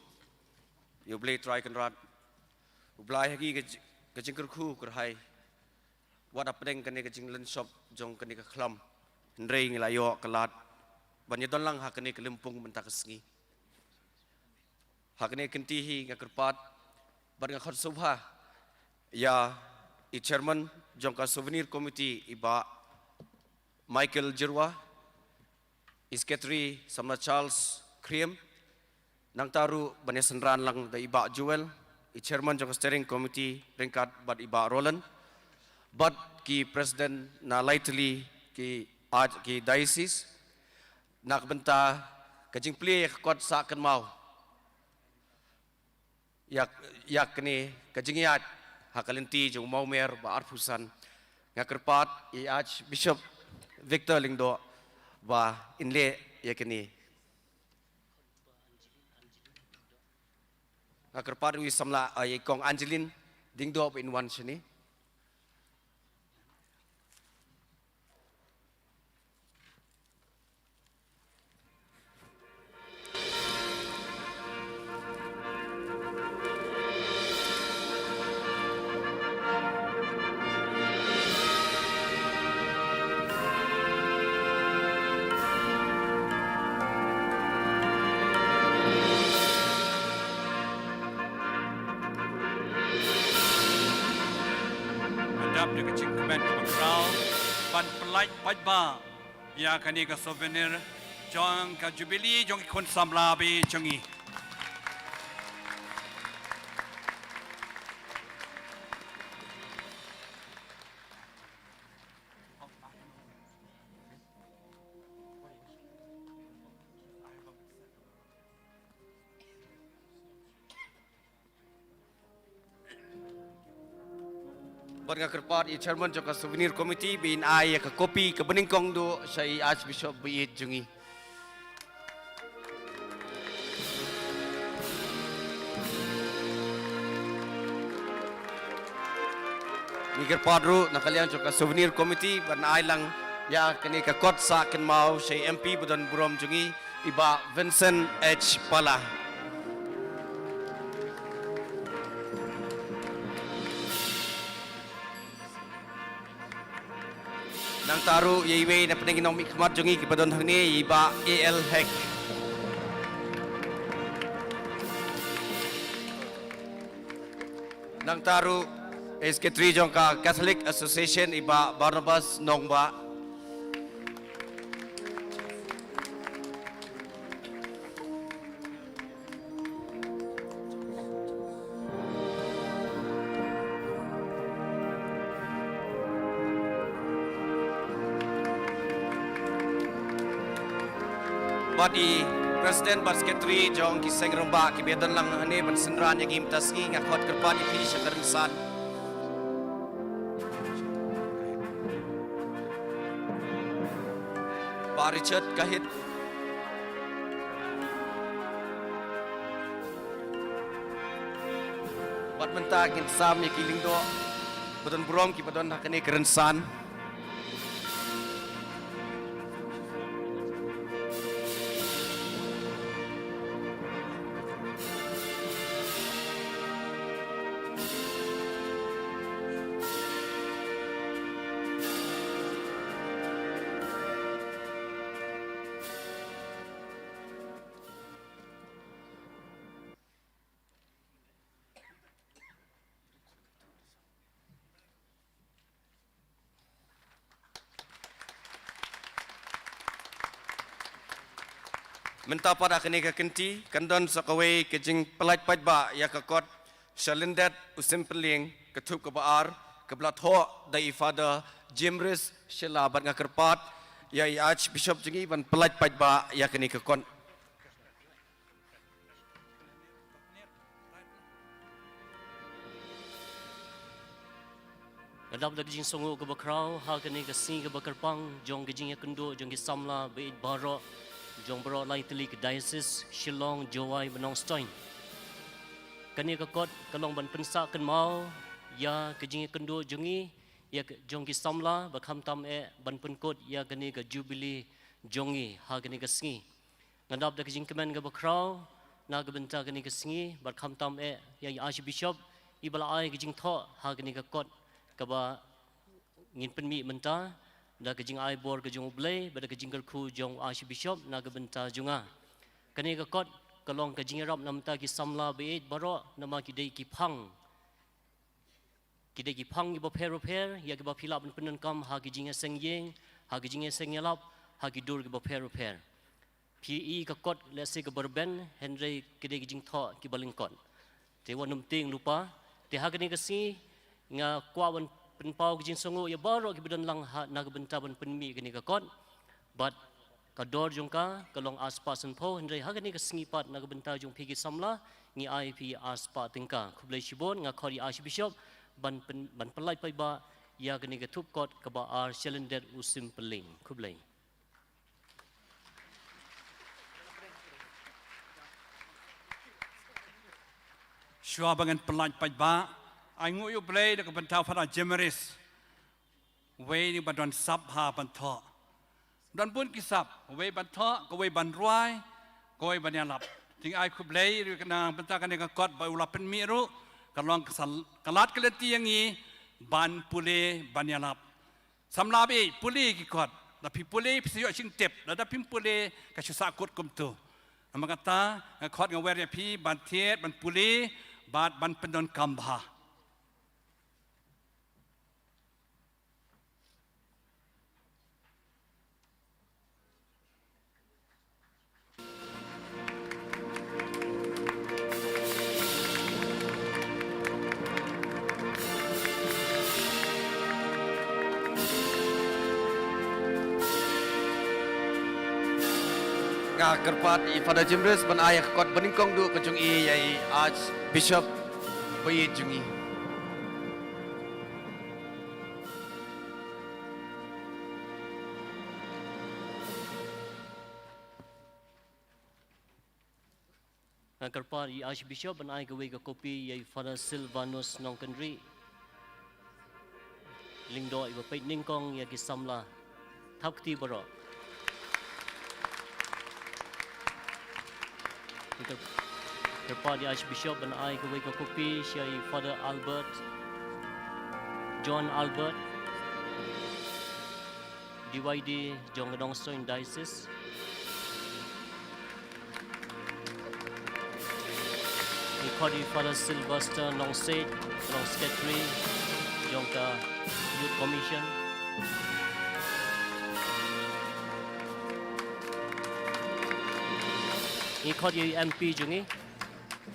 ïa u Blei Trai Kynrad, u Blei ha ngi ka ji-, ka jingkyrkhu kyrhai. Wat hapdeng kane ka jinglynshop jong kane ka khlam, hynrei ngi la ïoh ka lad ban ïadon lang ha kane ka lympung mynta ka sngi. Ha kane ka kynti hi nga kyrpad bad nga khot sngewbha ïa i chairman jong ka souvenir committee, i Bah Michael Jyrwa, i secretary Samla Charles Khriem, nangta ruh ban ïasynran lang da i Bah Joel, i chairman jong ka steering committee, ryngkat bad i Bah Roland, bad ki president na lai tylli ki arch, ki diocese, na ka bynta ka jingplie ïa ka kot sah kynmaw ïa, ïa kane ka jingïaid ha ka lynti jong u mawmer ba arphew san. Nga kyrpad ïa i Archbishop Victor Lyngdoh ba in leh ïa kane. Nga kyrpad ruh ïa i samla, ïa i Kong Angeline Lyngdoh ba in wan shane. Ban dap da ka jingkmen kaba khraw ban pyllait paidbah ïa kane ka souvenir jong ka jubili jong ki khun samla ba ïeit jong ngi. Bad nga kyrpad ïa i chairman jong ka souvenir committee ba in ai ïa ka kopi kaba nyngkong duh sha i Archbishop ba ïeit jong ngi. Ngi kyrpad ruh na ka liang jong ka souvenir committee ban ai lang ïa kane ka kot sah kynmaw sha i M P ba don burom jong ngi, i Bah Vincent H Pala. Nangta ruh ïa iwei na pdeng ki nongmihkhmat jong ngi kiba don hangne, i Bah A L Hek. Nangta ruh i Secretary jong ka Catholic Association, i Bah Barnabas Nongbah. Bad i President bad Secretary jong ki seng rangbah kiba don lang hangne ban synran ïa ngi mynta ka sngi, nga khot kyrpad ïa phi sha ka rynsan. Bah Richard Kahit. Bad mynta ngin sam ïa ki lyngdoh ba don burom kiba don ha kane ka rynsan. Mynta pat ha kane ka kynti kan don sa kawei ka jingpynlait paidbah ïa ka kot Shalyndet u Simpylieng, ka thup kaba ar, kaba la thoh da i Father Jemris Shylla, bad nga kyrpad ïa i Archbishop jong ngi ban pynlait paidbah ïa kane ka kot. Nga dap da ka jingsngewnguh kaba khraw ha kane ka sngi kaba kyrpang jong ka jingïakynduh jong ki samla ba ïeit baroh jong baroh lai tylli ki diocese, Shillong, Jowai bad Nongstoiñ. Kane ka kot ka long ban pynsah kynmaw ïa ka jingïakynduh jong ngi, ïa ka, jong ki samla, bad khamtam eh ban pynkut ïa kane ka jubili jong ngi ha kane ka sngi. Nga dap da ka jingkmen kaba khraw na ka bynta kane ka sngi, bad khamtam eh ïa i Archbishop iba la ai ka jingthoh ha kane ka kot kaba ngin pynmih mynta, da ka jingai bor ka jong U Blei bad da ka jingkyrkhu jong u Archbishop na ka bynta jong nga. Kane ka kot ka long ka jingïarap na ka bynta ki samla ba ïeit baroh, namar ki dei ki phang, ki dei ki phang kiba pher bapher ïa kiba phi lah ban pyndonkam ha ki jingïaseng ïing, ha ki jingïaseng ïalap, ha ki dur kiba pher bapher. Phi i ka kot lehse kaba rben, hynrei ki dei ki jingthoh kiba lyngkot. Te wat nym tieng lypa. Te ha kane ka sngi nga kwah ban pynpaw ka jingsngewnguh ïa baroh kiba don lang ha, na ka bynta ban pynmih kane ka kot. Bad ka dor jong ka ka long arspah sanphew, hynrei ha kane ka sngi pat na ka bynta jong phi ki samla ngi ai phi arspah tyngka. Khublei shibun. Nga khot ïa i Archbishop ban pyn-, ban pynlait paidbah ïa kane ka thup kot kaba ar, Shalyndet u Simpylieng. Khublei. Shuwa ba ngan pynlait paidbah, ai nguh ïa U Blei da ka bynta u Father Jemris. Uwei uba don sap ha ban thoh. Don bun ki sap, uwei ban thoh, kawei ban rwai, kawei ban ïalap. Te ngi ai khublei ruh na ka bynta kane ka kot ba u la pynmih ruh, ka long ka sal-, ka lad ka lynti ïa ngi ban pule ban ïalap. Samla ba ïeit, pule ki kot. Lada phi pule phi sa ïoh shynna tip, lada phim pule ka shu sahkut kumto. Namar kata nga khot, nga wer ïa phi ban thied, ban pule bad ban pyndonkam bha. Nga kyrpad ïa i Father Jemris ban ai ïa ka kot banyngkong duh ka jong i ïa i Archbishop ba ïeit jong ngi. Nga kyrpad ïa i Archbishop ban ai kawei ka kopi ïa i Father Silvanus Nongkynrih, lyngdoh iba peit nyngkong ïa ki samla. Thap kti baroh. Nga kyrpad ïa i Archbishop ban ai kawei ka kopi sha i Father Albert, John Albert, D Y D jong ka Nongstoiñ Diocese. Ngi khot ïa i Father Sylvester Nongsiej, Nong Secretary jong ka Youth Commission. Ngi khot ïa i M P jong ngi.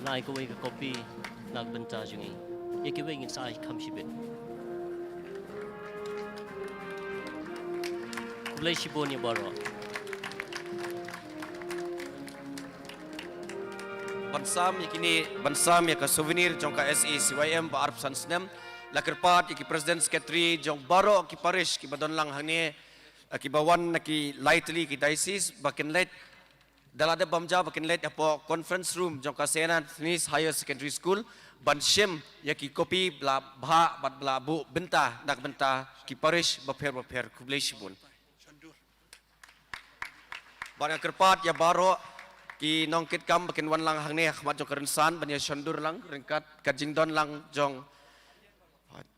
Nai kawei ka kopi na ka bynta jong ngi. Ïa kiwei ngin sa ai kham shibit. Khublei shibun ïa baroh. Ban sam ïa kine, ban sam ïa ka souvenir jong ka S A C Y M ba arphew san snem, la kyrpad ïa ki president secretary jong baroh ki parish kiba don lang hangne, Ki ba wan na ki lai tylli ki diocese ba kin leit, da la dep bam ja ba kin leit hapoh conference room jong ka Saint Anthony's Higher Secondary School ban shim ïa ki kopi ba la bhah bad ba la buh bynta na ka bynta ki parish bapher bapher. Khublei shibun. Bad nga kyrpad ïa baroh ki nongkitkam ba kin wan lang hangne ha khmat jong ka rynsan ban ïa shondur lang ryngkat ka jingdon lang jong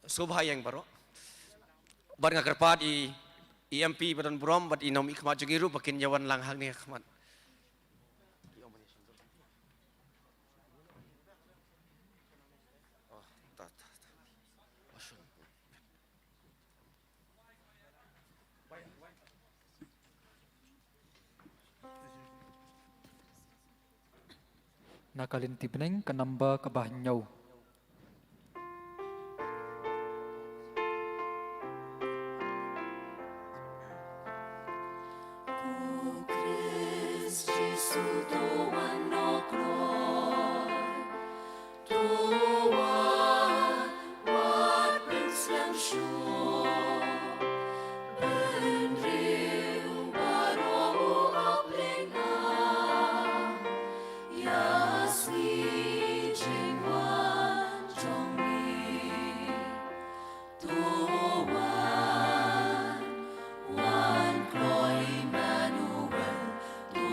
sngewbha ïa baroh. Bad nga kyrpad i, i M P ba don burom bad i nongmihkhmat jong ngi ruh ba kin ïa wan lang hangne ha khmat. Na ka lynti bneng ka number kaba hynñiew. Ko Khrist Jisu to wan noh kloi, to wan wat pynslem shuh. Bynriew baroh u ap lyngngoh ïa sngi jingwan jong ngi. To wan, wan kloi Immanuel, to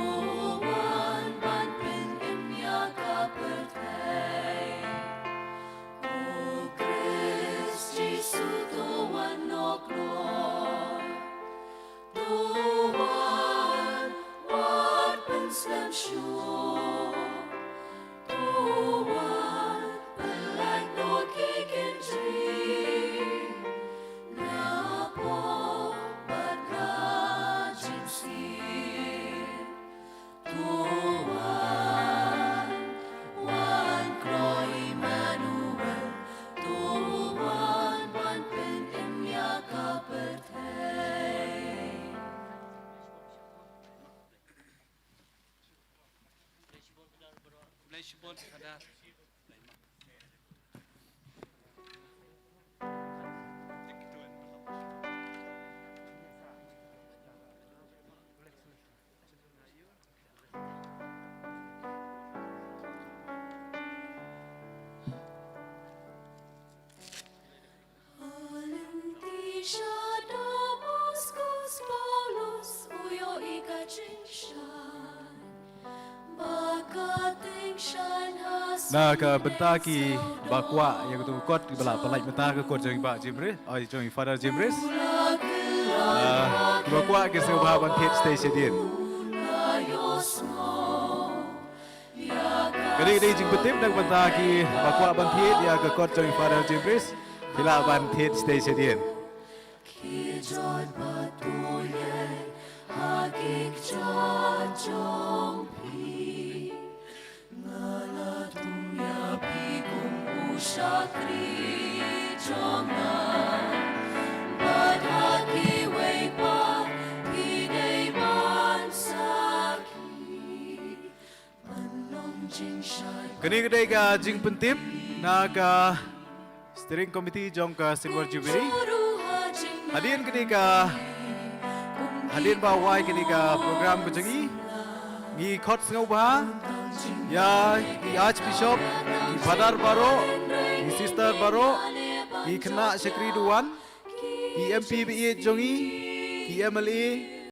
wan ban pynim ïa ka pyrthei. Ko Khrist Jisu to wan noh kloi. To wan, wat pynslem shuh. To wan, pyllait noh ki kynjri. Nga pop bad ka jingsngewsih. To wan, wan kloi Immanuel, to wan ban pynim ïa ka pyrthei. Na ka bynta ki ba kwah ïa katu ka kot, ki ba la pynlait mynta, ka kot jong i Bah Jim Rees, ai, jong i Father Jim Rees. Ah, ki ba kwah ki sngewbha ban thied stage shadien. Kane ka dei jingpyntip na ka bynta ki ba kwah ban thied ïa ka kot jong i Father Jim Rees. Phi lah ban thied stage shadien. Ki jot ba tu ïa ha ki jot jong phi. Nga la tung ïa phi kum u shakri jong nga. Bad ha kiwei pat phi dei ban sakhi. Kane ka dei ka jingpyntip na ka Steering Committee jong ka Silver Jubilee. Hadien kane ka, hadien ba wai kane ka program ka jong ngi, ngi khot sngewbha ïa i Archbishop, i Father baroh, i Sister baroh, i khynnah shakri duwan, i M P ba ïeit jong ngi, i M L A,